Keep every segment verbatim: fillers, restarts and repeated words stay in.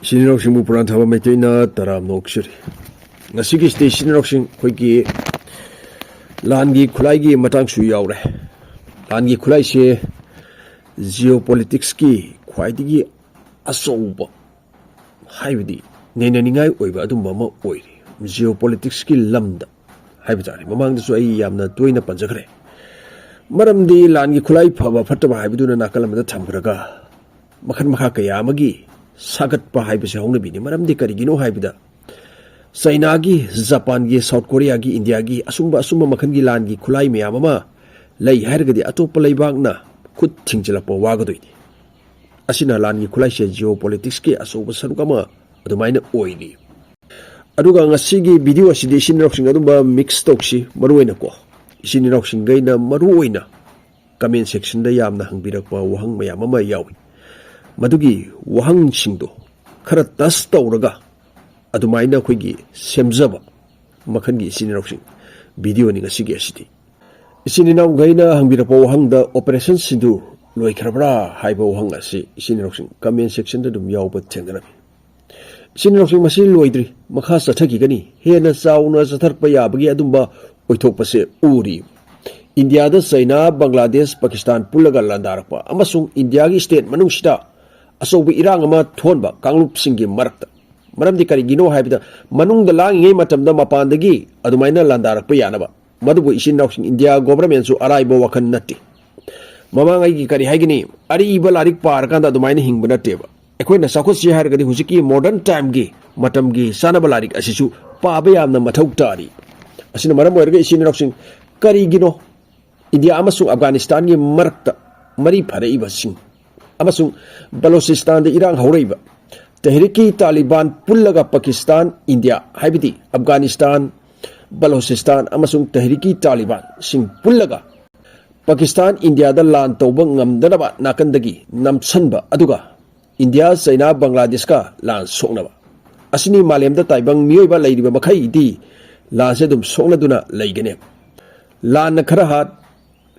ꯏꯆꯤꯟ ꯏꯅꯥꯎꯁꯤꯡꯕꯨ ꯄꯨꯔꯥꯟ ꯊꯥꯕ ꯃꯩꯇꯩꯅ ꯇꯔꯥꯝꯅ ꯑꯣꯛꯆꯔꯤ꯫ ꯉꯁꯤꯒꯤ ꯁꯤꯗ ꯏꯆꯤꯟ ꯏꯅꯥꯎꯁꯤꯡ ꯑꯩꯈꯣꯏꯒꯤ ꯂꯥꯟꯒꯤ ꯈꯨꯠꯂꯥꯏꯒꯤ ꯃꯇꯥꯡꯁꯨ ꯌꯥꯎꯔꯦ꯫ ꯂꯥꯟꯒꯤ ꯈꯨꯠꯂꯥꯏꯁꯦ ꯖꯤꯑꯣ ꯄꯣꯂꯤꯇꯤꯛꯁꯀꯤ ꯈ꯭ꯋꯥꯏꯗꯒꯤ ꯑꯆꯧꯕ, ꯍꯥꯏꯕꯗꯤ ꯅꯩꯅꯅꯤꯡꯉꯥꯏ ꯑꯣꯏꯕ ꯑꯗꯨꯝꯕ ꯑꯃ ꯑꯣꯏꯔꯤ꯫ ꯖꯤꯑꯣ ꯄꯣꯂꯤꯇꯤꯛꯁꯀꯤ ꯂꯝꯗ ꯍꯥꯏꯕ ꯇꯥꯔꯦ, ꯃꯃꯥꯡꯗꯁꯨ ꯑꯩ ꯌꯥꯝꯅ ꯇꯣꯏꯅ ꯄꯟꯖꯈ꯭ꯔꯦ꯫ ꯃꯔꯝꯗꯤ ꯂꯥꯟꯒꯤ ꯈꯨꯠꯂꯥꯏ ꯐꯕ ꯐꯠꯇꯕ ꯍꯥꯏꯕꯗꯨꯅ ꯅꯥꯀꯜ ꯑꯃꯗ ꯊꯝꯈ꯭ꯔꯒ, ꯃꯈꯜ ꯃꯈꯥ ꯀꯌꯥ ꯑꯃꯒꯤ ꯁꯥꯒꯠꯄ ꯍꯥꯏꯕꯁꯤ ꯍꯧꯅꯕꯤꯅꯤ꯫ ꯃꯔꯝꯗꯤ ꯀꯔꯤꯒꯤꯅꯣ ꯍꯥꯏꯕꯗ, ꯆꯩꯅꯥꯒꯤ, ꯖꯄꯥꯟꯒꯤ, ꯁꯥꯎꯠ ꯀꯣꯔꯤꯌꯥꯒꯤ, ꯏꯟꯗꯤꯌꯥꯒꯤ ꯑꯁꯨꯝꯕ ꯑꯁꯨꯝꯕ ꯃꯈꯜꯒꯤ ꯂꯥꯟꯒꯤ ꯈꯨꯠꯂꯥꯏ ꯃꯌꯥꯝ ꯑꯃ ꯂꯩ ꯍꯥꯏꯔꯒꯗꯤ, ꯑꯇꯣꯞꯄ ꯂꯩꯕꯥꯛꯅ ꯈꯨꯠ ꯊꯤꯡꯖꯤꯜꯂꯛꯄ ꯋꯥꯒꯗꯣꯏꯅꯤ꯫ ꯑꯁꯤꯅ ꯂꯥꯟꯒꯤ ꯈꯨꯠꯂꯥꯏꯁꯦ ꯖꯤꯑꯣ ꯄꯣꯂꯤꯇꯤꯛꯁꯀꯤ ꯑꯆꯧꯕ ꯁꯔꯨꯛ ꯑꯃ ꯑꯗꯨꯃꯥꯏꯅ ꯑꯣꯏꯔꯤ꯫ ꯑꯗꯨꯒ ꯉꯁꯤꯒꯤ ꯚꯤꯗꯤꯑꯣ ꯑꯁꯤꯗꯤ ꯏꯆꯤꯟ ꯏꯅꯥꯎꯁꯤꯡ ꯑꯗꯨꯝꯕ ꯃꯤꯛꯁ ꯇꯧꯁꯤ꯫ ꯃꯔꯨꯑꯣꯏꯅꯀꯣ, ꯏꯆꯤꯟ ꯏꯅꯥꯎꯁꯤꯡꯈꯩꯅ ꯃꯔꯨꯑꯣꯏꯅ ꯀꯃꯦꯟ ꯁꯦꯛꯁꯟꯗ ꯌꯥꯝꯅ ꯍꯪꯕꯤꯔꯛꯄ ꯋꯥꯍꯪ ꯃꯌꯥꯝ ꯑꯃ ꯌꯥꯎꯏ꯫ ꯃꯗꯨꯒꯤ ꯋꯥꯍꯪꯁꯤꯡꯗꯣ ꯈꯔ ꯇꯁ ꯇꯧꯔꯒ ꯑꯗꯨꯃꯥꯏꯅ ꯑꯩꯈꯣꯏꯒꯤ ꯁꯦꯝꯖꯕ ꯃꯈꯜꯒꯤ ꯏꯆꯤꯟ ꯏꯅꯥꯎꯁꯤꯡ ꯚꯤꯗꯤꯑꯣꯅꯤ ꯉꯁꯤꯒꯤ ꯑꯁꯤꯗꯤ꯫ ꯏꯆꯤꯟ ꯏꯅꯥꯎꯈꯩꯅ ꯍꯪꯕꯤꯔꯛꯄ ꯋꯥꯍꯪꯗ, "ꯑꯣꯄꯔꯦꯁꯟ ꯁꯤꯟꯗꯨꯔ ꯂꯣꯏꯈ꯭ꯔꯕ꯭ꯔꯥ?" ꯍꯥꯏꯕ ꯋꯥꯍꯪ ꯑꯁꯤ ꯏꯆꯤꯟ ꯏꯅꯥꯎꯁꯤꯡ ꯀꯃꯦꯟ ꯁꯦꯛꯁꯟꯗ ꯑꯗꯨꯝ ꯌꯥꯎꯕ ꯊꯦꯡꯅꯔꯝꯃꯤ꯫ ꯏꯆꯤꯟ ꯏꯅꯥꯎꯁꯤꯡ, ꯃꯁꯤ ꯂꯣꯏꯗ꯭ꯔꯤ, ꯃꯈꯥ ꯆꯠꯊꯈꯤꯒꯅꯤ꯫ ꯍꯦꯟꯅ ꯆꯥꯎꯅ ꯆꯠꯊꯔꯛꯄ ꯌꯥꯕꯒꯤ ꯑꯗꯨꯝꯕ ꯑꯣꯏꯊꯣꯛꯄꯁꯦ ꯎꯔꯤ꯫ ꯏꯟꯗꯤꯌꯥꯗ ꯆꯩꯅꯥ, ꯕꯪꯒ꯭ꯂꯥꯗꯦꯁ, ꯄꯥꯀꯤꯁꯇꯥꯟ ꯄꯨꯜꯂꯒ ꯂꯥꯟꯗꯥꯔꯛꯄ ꯑꯃꯁꯨꯡ ꯏꯟꯗꯤꯌꯥꯒꯤ ꯁ꯭ꯇꯦꯠ ꯃꯅꯨꯡꯁꯤꯗ ꯑꯆꯧꯕ ꯏꯔꯥꯡ ꯑꯃ ꯊꯣꯟꯕ ꯀꯥꯡꯂꯨꯞꯁꯤꯡꯒꯤ ꯃꯔꯛꯇ꯫ ꯃꯔꯝꯗꯤ ꯀꯔꯤꯒꯤꯅꯣ ꯍꯥꯏꯕꯗ, ꯃꯅꯨꯡꯗ ꯂꯥꯡꯉꯤꯉꯩ ꯃꯇꯝꯗ ꯃꯄꯥꯟꯗꯒꯤ ꯑꯗꯨꯃꯥꯏꯅ ꯂꯥꯟꯗꯥꯔꯛꯄ ꯌꯥꯅꯕ꯫ ꯃꯗꯨꯕꯨ ꯏꯆꯤꯟ ꯏꯅꯥꯎꯁꯤꯡ, ꯏꯟꯗꯤꯌꯥ ꯒꯣꯕꯔꯃꯦꯟꯁꯨ ꯑꯔꯥꯏꯕ ꯋꯥꯈꯜ ꯅꯠꯇꯦ꯫ ꯃꯃꯥꯡꯉꯩꯒꯤ ꯀꯔꯤ ꯍꯥꯏꯒꯅꯤ, ꯑꯔꯤꯕ ꯂꯥꯏꯔꯤꯛ ꯄꯥꯔꯀꯥꯟꯗ ꯑꯗꯨꯃꯥꯏꯅ ꯍꯤꯡꯕ ꯅꯠꯇꯦꯕ꯫ ꯑꯩꯈꯣꯏꯅ ꯆꯥꯎꯈꯠꯁꯤ ꯍꯥꯏꯔꯒꯗꯤ ꯍꯧꯖꯤꯛꯀꯤ ꯃꯣꯗꯔꯟ ꯇꯥꯏꯝꯒꯤ, ꯃꯇꯝꯒꯤ ꯆꯥꯅꯕ ꯂꯥꯏꯔꯤꯛ ꯑꯁꯤꯁꯨ ꯄꯥꯕ ꯌꯥꯝꯅ ꯃꯊꯧ ꯇꯥꯔꯤ꯫ ꯑꯁꯤꯅ ꯃꯔꯝ ꯑꯣꯏꯔꯒ ꯏꯆꯤꯟ ꯏꯅꯥꯎꯁꯤꯡ, ꯀꯔꯤꯒꯤꯅꯣ ꯏꯟꯗꯤꯌꯥ ꯑꯃꯁꯨꯡ ꯑꯐꯒꯥꯅꯤꯁꯇꯥꯟꯒꯤ ꯃꯔꯛꯇ ꯃꯔꯤ ꯐꯔꯛꯏꯕꯁꯤꯡ ꯑꯃꯁꯨꯡ ꯕꯂꯣꯆꯤꯁꯇꯥꯟꯗ ꯏꯔꯥꯡ ꯍꯧꯔꯛꯏꯕ? ꯇꯦꯍ꯭ꯔꯤꯛꯀꯤ ꯇꯥꯂꯤꯕꯥꯟ ꯄꯨꯜꯂꯒ ꯄꯥꯀꯤꯁꯇꯥꯟ, ꯏꯟꯗꯤꯌꯥ, ꯍꯥꯏꯕꯗꯤ ꯑꯐꯒꯥꯅꯤꯁꯇꯥꯟ, ꯕꯂꯣꯆꯤꯁꯇꯥꯟ ꯑꯃꯁꯨꯡ ꯇꯦꯍ꯭ꯔꯤꯛꯀꯤ ꯇꯥꯂꯤꯕꯥꯟꯁꯤꯡ ꯄꯨꯜꯂꯒ ꯄꯥꯀꯤꯁꯇꯥꯟ ꯏꯟꯗꯤꯌꯥꯗ ꯂꯥꯟ ꯇꯧꯕ ꯉꯝꯗꯅꯕ ꯅꯥꯀꯟꯗꯒꯤ ꯅꯝꯁꯟꯕ, ꯑꯗꯨꯒ ꯏꯟꯗꯤꯌꯥ, ꯆꯩꯅꯥ, ꯕꯪꯒ꯭ꯂꯥꯗꯦꯁꯀ ꯂꯥꯟ ꯁꯣꯛꯅꯕ꯫ ꯑꯁꯤꯅꯤ ꯃꯥꯂꯦꯝꯗ ꯇꯥꯏꯕꯪ ꯃꯤꯑꯣꯏꯕ ꯂꯩꯔꯤꯕ ꯃꯈꯩꯗꯤ ꯂꯥꯟꯁꯦ ꯑꯗꯨꯝ ꯁꯣꯛꯅꯗꯨꯅ ꯂꯩꯒꯅꯤ꯫ ꯂꯥꯟꯅ ꯈꯔ ꯍꯥꯠ,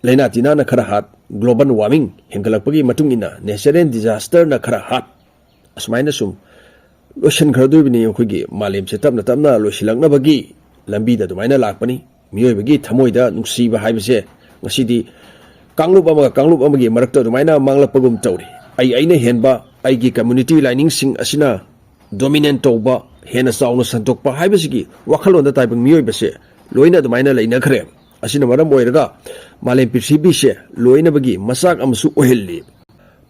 ꯂꯥꯏꯅꯥ ꯇꯤꯟꯅꯥꯅ ꯈꯔ ꯍꯥꯠ, ꯒ꯭ꯂꯣꯕꯜ ꯋꯥꯔꯃꯤꯡ ꯍꯦꯟꯒꯠꯂꯛꯄꯒꯤ ꯃꯇꯨꯡ ꯏꯟꯅ ꯅꯦꯆꯔꯦꯜ ꯗꯤꯖꯥꯁꯇꯔꯅ ꯈꯔ ꯍꯥꯠ, ꯑꯁꯨꯃꯥꯏꯅ ꯁꯨꯝ ꯂꯣꯏꯁꯤꯟꯈ꯭ꯔꯗꯣꯏꯕꯅꯤ꯫ ꯑꯩꯈꯣꯏꯒꯤ ꯃꯥꯂꯦꯝꯁꯦ ꯇꯞꯅ ꯇꯞꯅ ꯂꯣꯏꯁꯤꯜꯂꯛꯅꯕꯒꯤ ꯂꯝꯕꯤꯗ ꯑꯗꯨꯃꯥꯏꯅ ꯂꯥꯛꯄꯅꯤ꯫ ꯃꯤꯑꯣꯏꯕꯒꯤ ꯊꯃꯣꯏꯗ ꯅꯨꯡꯁꯤꯕ ꯍꯥꯏꯕꯁꯦ ꯉꯁꯤꯗꯤ ꯀꯥꯡꯂꯨꯞ ꯑꯃꯒ ꯀꯥꯡꯂꯨꯞ ꯑꯃꯒꯤ ꯃꯔꯛꯇ ꯑꯗꯨꯃꯥꯏꯅ ꯃꯥꯡꯂꯛꯄꯒꯨꯝ ꯇꯧꯔꯤ꯫ ꯑꯩ ꯑꯩꯅ ꯍꯦꯟꯕ, ꯑꯩꯒꯤ ꯀꯝꯃ꯭ꯌꯨꯅꯤꯇꯤ ꯂꯥꯏꯅꯤꯡꯁꯤꯡ ꯑꯁꯤꯅ ꯗꯣꯃꯤꯅꯦꯠ ꯇꯧꯕ, ꯍꯦꯟꯅ ꯆꯥꯎꯅ ꯁꯟꯗꯣꯛꯄ ꯍꯥꯏꯕꯁꯤꯒꯤ ꯋꯥꯈꯜꯂꯣꯟꯗ ꯇꯥꯏꯕꯪ ꯃꯤꯑꯣꯏꯕꯁꯦ ꯂꯣꯏꯅ ꯑꯗꯨꯃꯥꯏꯅ ꯂꯩꯅꯈ꯭ꯔꯦ꯫ ꯑꯁꯤꯅ ꯃꯔꯝ ꯑꯣꯏꯔꯒ ꯃꯥꯂꯦꯝ ꯄ꯭ꯔꯤꯊꯤꯕꯤꯁꯦ ꯂꯣꯏꯅꯕꯒꯤ ꯃꯆꯥꯛ ꯑꯃꯁꯨ ꯑꯣꯏꯍꯜꯂꯤ꯫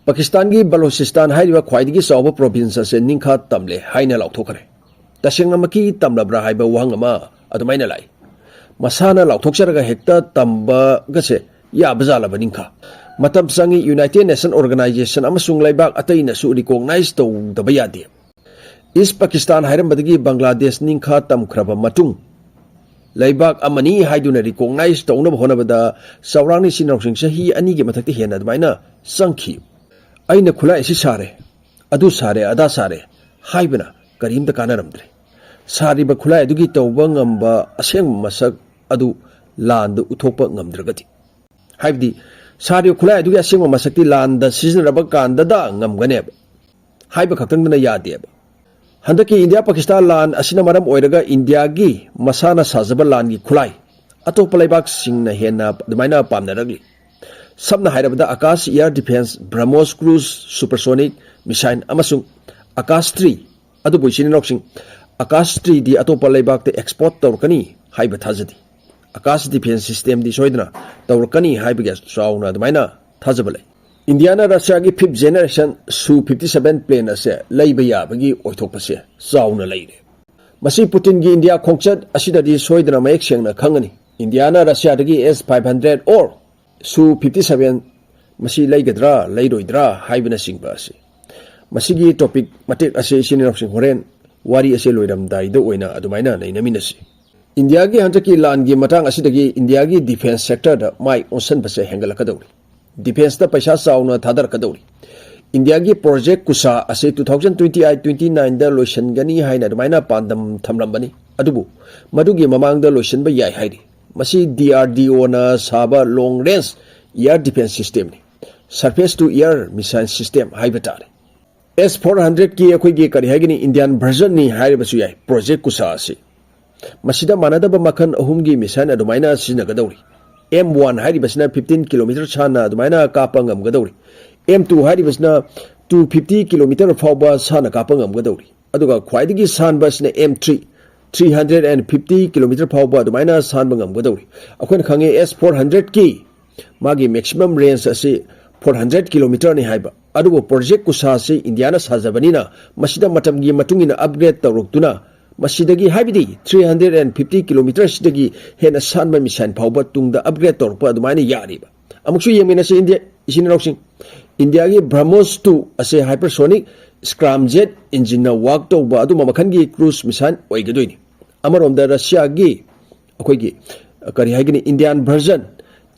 ꯄꯥꯀꯤꯁꯇꯥꯟꯒꯤ ꯕꯂꯣꯆꯤꯁꯇꯥꯟ ꯍꯥꯏꯔꯤꯕ ꯈ꯭ꯋꯥꯏꯗꯒꯤ ꯆꯥꯎꯕ ꯄ꯭ꯔꯣꯚꯤꯟꯁ ꯑꯁꯦ ꯅꯤꯡꯈꯥ ꯇꯝꯂꯦ ꯍꯥꯏꯅ ꯂꯥꯎꯊꯣꯛꯈ꯭ꯔꯦ꯫ ꯇꯁꯦꯡꯅꯃꯛꯀꯤ ꯇꯝꯂꯕ꯭ꯔꯥ ꯍꯥꯏꯕ ꯋꯥꯍꯪ ꯑꯃ ꯑꯗꯨꯃꯥꯏꯅ ꯂꯥꯛꯏ꯫ ꯃꯁꯥꯅ ꯂꯥꯎꯊꯣꯛꯆꯔꯒ ꯍꯦꯛꯇ ꯇꯝꯕꯒꯁꯦ ꯌꯥꯕꯖꯥꯠꯂꯕ ꯅꯤꯡꯈꯥ? ꯃꯇꯝ ꯆꯪꯏ꯫ ꯌꯨꯅꯥꯏꯇꯦꯗ ꯅꯦꯁꯟ ꯑꯣꯔꯒꯅꯥꯏꯖꯦꯁꯟ ꯑꯃꯁꯨꯡ ꯂꯩꯕꯥꯛ ꯑꯇꯩꯅꯁꯨ ꯔꯤꯀꯣꯛꯅꯥꯏꯖ ꯇꯧꯗꯕ ꯌꯥꯗꯦ꯫ ꯏꯁ ꯄꯥꯀꯤꯁꯇꯥꯟ ꯍꯥꯏꯔꯝꯕꯗꯒꯤ ꯕꯪꯒ꯭ꯂꯥꯗꯦꯁ ꯅꯤꯡꯈꯥ ꯇꯝꯈ꯭ꯔꯕ ꯃꯇꯨꯡ, ꯂꯩꯕꯥꯛ ꯑꯃꯅꯤ ꯍꯥꯏꯗꯨꯅ ꯔꯤꯀꯣꯛꯅꯥꯏꯖ ꯇꯧꯅꯕ ꯍꯣꯠꯅꯕꯗ ꯆꯥꯎꯔꯥꯛꯅ ꯏꯆꯤꯟ ꯏꯅꯥꯎꯁꯤꯡ ꯆꯍꯤ ꯑꯅꯤꯒꯤ ꯃꯊꯛꯇ ꯍꯦꯟꯅ ꯑꯗꯨꯃꯥꯏꯅ ꯆꯪꯈꯤ꯫ ꯑꯩꯅ ꯈꯨꯠꯂꯥꯏ ꯑꯁꯤ ꯁꯥꯔꯦ, ꯑꯗꯨ ꯁꯥꯔꯦ, ꯑꯗꯥ ꯁꯥꯔꯦ ꯍꯥꯏꯕꯅ ꯀꯔꯤꯝꯇ ꯀꯥꯟꯅꯔꯝꯗ꯭ꯔꯦ꯫ ꯁꯥꯔꯤꯕ ꯈꯨꯠꯂꯥꯏ ꯑꯗꯨꯒꯤ ꯇꯧꯕ ꯉꯝꯕ ꯑꯁꯦꯡꯕ ꯃꯁꯛ ꯑꯗꯨ ꯂꯥꯟꯗ ꯎꯠꯊꯣꯛꯄ ꯉꯝꯗ꯭ꯔꯒꯗꯤ, ꯍꯥꯏꯕꯗꯤ ꯁꯥꯔꯤꯕ ꯈꯨꯠꯂꯥꯏ ꯑꯗꯨꯒꯤ ꯑꯁꯦꯡꯕ ꯃꯁꯛꯇꯤ ꯂꯥꯟꯗ ꯁꯤꯖꯤꯟꯅꯔꯕ ꯀꯥꯟꯗꯗ ꯉꯝꯒꯅꯦꯕ ꯍꯥꯏꯕ ꯈꯛꯇꯪꯗꯅ ꯌꯥꯗꯦꯕ꯫ ꯍꯟꯗꯛꯀꯤ ꯏꯟꯗꯤꯌꯥ ꯄꯥꯀꯤꯁꯇꯥꯟ ꯂꯥꯟ ꯑꯁꯤꯅ ꯃꯔꯝ ꯑꯣꯏꯔꯒ ꯏꯟꯗꯤꯌꯥꯒꯤ ꯃꯁꯥꯅ ꯁꯥꯖꯕ ꯂꯥꯟꯒꯤ ꯈꯨꯠꯂꯥꯏ ꯑꯇꯣꯞꯄ ꯂꯩꯕꯥꯛꯁꯤꯡꯅ ꯍꯦꯟꯅ ꯑꯗꯨꯃꯥꯏꯅ ꯄꯥꯝꯅꯔꯛꯂꯤ꯫ ꯁꯝꯅ ꯍꯥꯏꯔꯕꯗ, ꯑꯀꯥꯁ ꯏꯌꯥꯔ ꯗꯤꯐꯦꯟꯁ, ꯕ꯭ꯔꯍꯃꯣꯁ ꯀ꯭ꯔꯨꯖ ꯁꯨꯄꯔꯁꯣꯅꯤꯛ ꯃꯤꯁꯥꯏꯜ ꯑꯃꯁꯨꯡ ꯑꯀꯥꯁ ꯊ꯭ꯔꯤ, ꯑꯗꯨꯕꯨ ꯏꯆꯤꯟ ꯏꯅꯥꯎꯁꯤꯡ, ꯑꯀꯥꯁ ꯊ꯭ꯔꯤꯗꯤ ꯑꯇꯣꯞꯄ ꯂꯩꯕꯥꯛꯇ ꯑꯦꯛꯁꯄꯣꯔꯠ ꯇꯧꯔꯛꯀꯅꯤ ꯍꯥꯏꯕ ꯊꯥꯖꯗꯦ꯫ ꯑꯀꯥꯁ ꯗꯤꯐꯦꯟꯁ ꯁꯤꯁꯇꯦꯝꯗꯤ ꯁꯣꯏꯗꯅ ꯇꯧꯔꯛꯀꯅꯤ ꯍꯥꯏꯕꯒꯤ ꯆꯥꯎꯅ ꯑꯗꯨꯃꯥꯏꯅ ꯊꯥꯖꯕ ꯂꯩ꯫ ꯏꯟꯗꯤꯌꯥꯅ ꯔꯁꯤꯌꯥꯒꯤ ꯐꯤꯐ ꯖꯦꯅꯦꯔꯦꯁꯟ ꯁꯨ ꯐꯤꯐꯇꯤ ꯁꯚꯦꯟ ꯄ꯭ꯂꯦꯟ ꯑꯁꯦ ꯂꯩꯕ ꯌꯥꯕꯒꯤ ꯑꯣꯏꯊꯣꯛꯄꯁꯦ ꯆꯥꯎꯅ ꯂꯩꯔꯦ꯫ ꯃꯁꯤ ꯄꯨꯇꯤꯟꯒꯤ ꯏꯟꯗꯤꯌꯥ ꯈꯣꯡꯆꯠ ꯑꯁꯤꯗꯗꯤ ꯁꯣꯏꯗꯅ ꯃꯌꯦꯛ ꯁꯦꯡꯅ ꯈꯪꯒꯅꯤ꯫ ꯏꯟꯗꯤꯌꯥꯅ ꯔꯁꯤꯌꯥꯗꯒꯤ ꯑꯦꯁ ꯐꯥꯏꯚ ꯍꯟꯗ꯭ꯔꯦꯠ ꯑꯣꯔ ꯁꯨ ꯐꯤꯐꯇꯤ ꯁꯚꯦꯟ ꯃꯁꯤ ꯂꯩꯒꯗ꯭ꯔꯥ ꯂꯩꯔꯣꯏꯗ꯭ꯔꯥ ꯍꯥꯏꯕꯅꯆꯤꯡꯕ ꯑꯁꯤ꯫ ꯃꯁꯤꯒꯤ ꯇꯣꯄꯤꯛ ꯃꯇꯦꯛ ꯑꯁꯤ ꯏꯆꯤꯟ ꯏꯅꯥꯎꯁꯤꯡ ꯍꯣꯔꯦꯟ ꯋꯥꯔꯤ ꯑꯁꯦ ꯂꯣꯏꯔꯝꯗꯥꯏꯗ ꯑꯣꯏꯅ ꯑꯗꯨꯃꯥꯏꯅ ꯅꯩꯅꯃꯤꯟꯅꯁꯤ꯫ ꯏꯟꯗꯤꯌꯥꯒꯤ ꯍꯟꯗꯛꯀꯤ ꯂꯥꯟꯒꯤ ꯃꯇꯥꯡ ꯑꯁꯤꯗꯒꯤ ꯏꯟꯗꯤꯌꯥꯒꯤ ꯗꯤꯐꯦꯟꯁ ꯁꯦꯛꯇꯔꯗ ꯃꯥꯏ ꯑꯣꯟꯁꯤꯟꯕꯁꯦ ꯍꯦꯟꯒꯠꯂꯛꯀꯗꯧꯔꯤ꯫ ꯗꯤꯐꯦꯟꯁꯇ ꯄꯩꯁꯥ ꯆꯥꯎꯅ ꯊꯥꯗꯔꯛꯀꯗꯧꯔꯤ꯫ ꯏꯟꯗꯤꯌꯥꯒꯤ ꯄ꯭ꯔꯣꯖꯦꯛ ꯀꯨꯁꯥ ꯑꯁꯤ two thousand twenty eight twenty ꯅꯥꯏꯟꯗ ꯂꯣꯏꯁꯤꯟꯒꯅꯤ ꯍꯥꯏꯅ ꯑꯗꯨꯃꯥꯏꯅ ꯄꯥꯟꯗꯝ ꯊꯝꯂꯝꯕꯅꯤ꯫ ꯑꯗꯨꯕꯨ ꯃꯗꯨꯒꯤ ꯃꯃꯥꯡꯗ ꯂꯣꯏꯁꯤꯟꯕ ꯌꯥꯏ ꯍꯥꯏꯔꯤ꯫ ꯃꯁꯤ ꯗꯤ ꯑꯥꯔ ꯗꯤ ꯑꯣꯅ ꯁꯥꯕ ꯂꯣꯡ ꯔꯦꯟꯖ ꯏꯌꯥꯔ ꯗꯤꯐꯦꯟꯁ ꯁꯤꯁꯇꯦꯝꯅꯤ꯫ Surface to air missile system ꯍꯥꯏꯕ ꯇꯥꯔꯦ꯫ ꯑꯦꯁ ꯐꯣꯔ ꯍꯟꯗ꯭ꯔꯦꯗꯀꯤ ꯑꯩꯈꯣꯏꯒꯤ ꯀꯔꯤ ꯍꯥꯏꯒꯅꯤ, ꯏꯟꯗꯤꯌꯥꯟ ꯚꯔꯖꯟꯅꯤ ꯍꯥꯏꯔꯕꯁꯨ ꯌꯥꯏ ꯄ꯭ꯔꯣꯖꯦꯛ ꯀꯨꯁꯥ ꯑꯁꯤ꯫ ꯃꯁꯤꯗ ꯃꯥꯟꯅꯗꯕ ꯃꯈꯜ ꯑꯍꯨꯝꯒꯤ ꯃꯤꯁꯥꯏꯜ ꯑꯗꯨꯃꯥꯏꯅ ꯁꯤꯖꯤꯟꯅꯒꯗꯧꯔꯤ꯫ ꯑꯦꯝ ꯋꯥꯟ ꯍꯥꯏꯔꯤꯕꯁꯤꯅ ꯐꯤꯐꯇꯤꯟ ꯀꯤꯂꯣꯃꯤꯇꯔ ꯁꯥꯟꯅ ꯑꯗꯨꯃꯥꯏꯅ ꯀꯥꯞꯄ ꯉꯝꯒꯗꯧꯔꯤ꯫ ꯑꯦꯝ ꯇꯨ ꯍꯥꯏꯔꯤꯕꯁꯤꯅ ꯇꯨ ꯐꯤꯐꯇꯤ ꯀꯤꯂꯣꯃꯤꯇꯔ ꯐꯥꯎꯕ ꯁꯥꯟꯅ ꯀꯥꯞꯄ ꯉꯝꯒꯗꯧꯔꯤ꯫ ꯑꯗꯨꯒ ꯈ꯭ꯋꯥꯏꯗꯒꯤ ꯁꯥꯟꯕ ꯑꯁꯤꯅ M three, three hundred and fifty kilometre ꯐꯥꯎꯕ ꯑꯗꯨꯃꯥꯏꯅ ꯁꯥꯟꯕ ꯉꯝꯒꯗꯧꯔꯤ꯫ ꯑꯩꯈꯣꯏꯅ ꯈꯪꯉꯦ ꯑꯦꯁ ꯐꯣꯔ ꯍꯟꯗ꯭ꯔꯦꯗꯀꯤ ꯃꯥꯒꯤ ꯃꯦꯛꯁꯤꯃꯝ ꯔꯦꯟꯖ ꯑꯁꯤ ꯐꯣꯔ ꯍꯟꯗ꯭ꯔꯦꯠ ꯀꯤꯂꯣꯃꯤꯇꯔꯅꯤ ꯍꯥꯏꯕ꯫ ꯑꯗꯨꯕꯨ ꯄ꯭ꯔꯣꯖꯦꯛ ꯀꯨꯁꯥ ꯑꯁꯤ ꯏꯟꯗꯤꯌꯥꯅ ꯁꯥꯖꯕꯅꯤꯅ ꯃꯁꯤꯗ ꯃꯇꯝꯒꯤ ꯃꯇꯨꯡ ꯏꯟꯅ ꯑꯞꯒ꯭ꯔꯦꯗ ꯇꯧꯔꯛꯇꯨꯅ ꯃꯁꯤꯗꯒꯤ, ꯍꯥꯏꯕꯗꯤ ꯊ꯭ꯔꯤ ꯍꯟꯗ꯭ꯔꯦꯠ ꯑꯦꯟ ꯐꯤꯐꯇꯤ ꯀꯤꯂꯣꯃꯤꯇꯔꯁꯤꯗꯒꯤ ꯍꯦꯟꯅ ꯁꯥꯟꯕ ꯃꯤꯁꯥꯏꯜ ꯐꯥꯎꯕ ꯇꯨꯡꯗ ꯑꯞꯒ꯭ꯔꯦꯗ ꯇꯧꯔꯛꯄ ꯑꯗꯨꯃꯥꯏꯅ ꯌꯥꯔꯤꯕ꯫ ꯑꯃꯨꯛꯁꯨ ꯌꯦꯡꯃꯤꯟꯅꯁꯤ ꯏꯟꯗꯤꯌꯥ, ꯏꯆꯤꯟ ꯏꯅꯥꯎꯁꯤꯡ꯫ ꯏꯟꯗꯤꯌꯥꯒꯤ ꯕ꯭ꯔꯍꯃꯣꯁ ꯇꯨ ꯑꯁꯦ ꯍꯥꯏꯄꯔꯁꯣꯅꯤꯛ ꯁ꯭ꯀ꯭ꯔꯥꯝꯖꯦꯠ ꯏꯟꯖꯤꯟꯅ ꯋꯥꯛ ꯇꯧꯕ ꯑꯗꯨꯝꯕ ꯃꯈꯜꯒꯤ ꯀ꯭ꯔꯨꯖ ꯃꯤꯁꯥꯏꯜ ꯑꯣꯏꯒꯗꯣꯏꯅꯤ꯫ ꯑꯃꯔꯣꯝꯗ ꯔꯁꯤꯌꯥꯒꯤ ꯑꯩꯈꯣꯏꯒꯤ, ꯀꯔꯤ ꯍꯥꯏꯒꯅꯤ, Indian version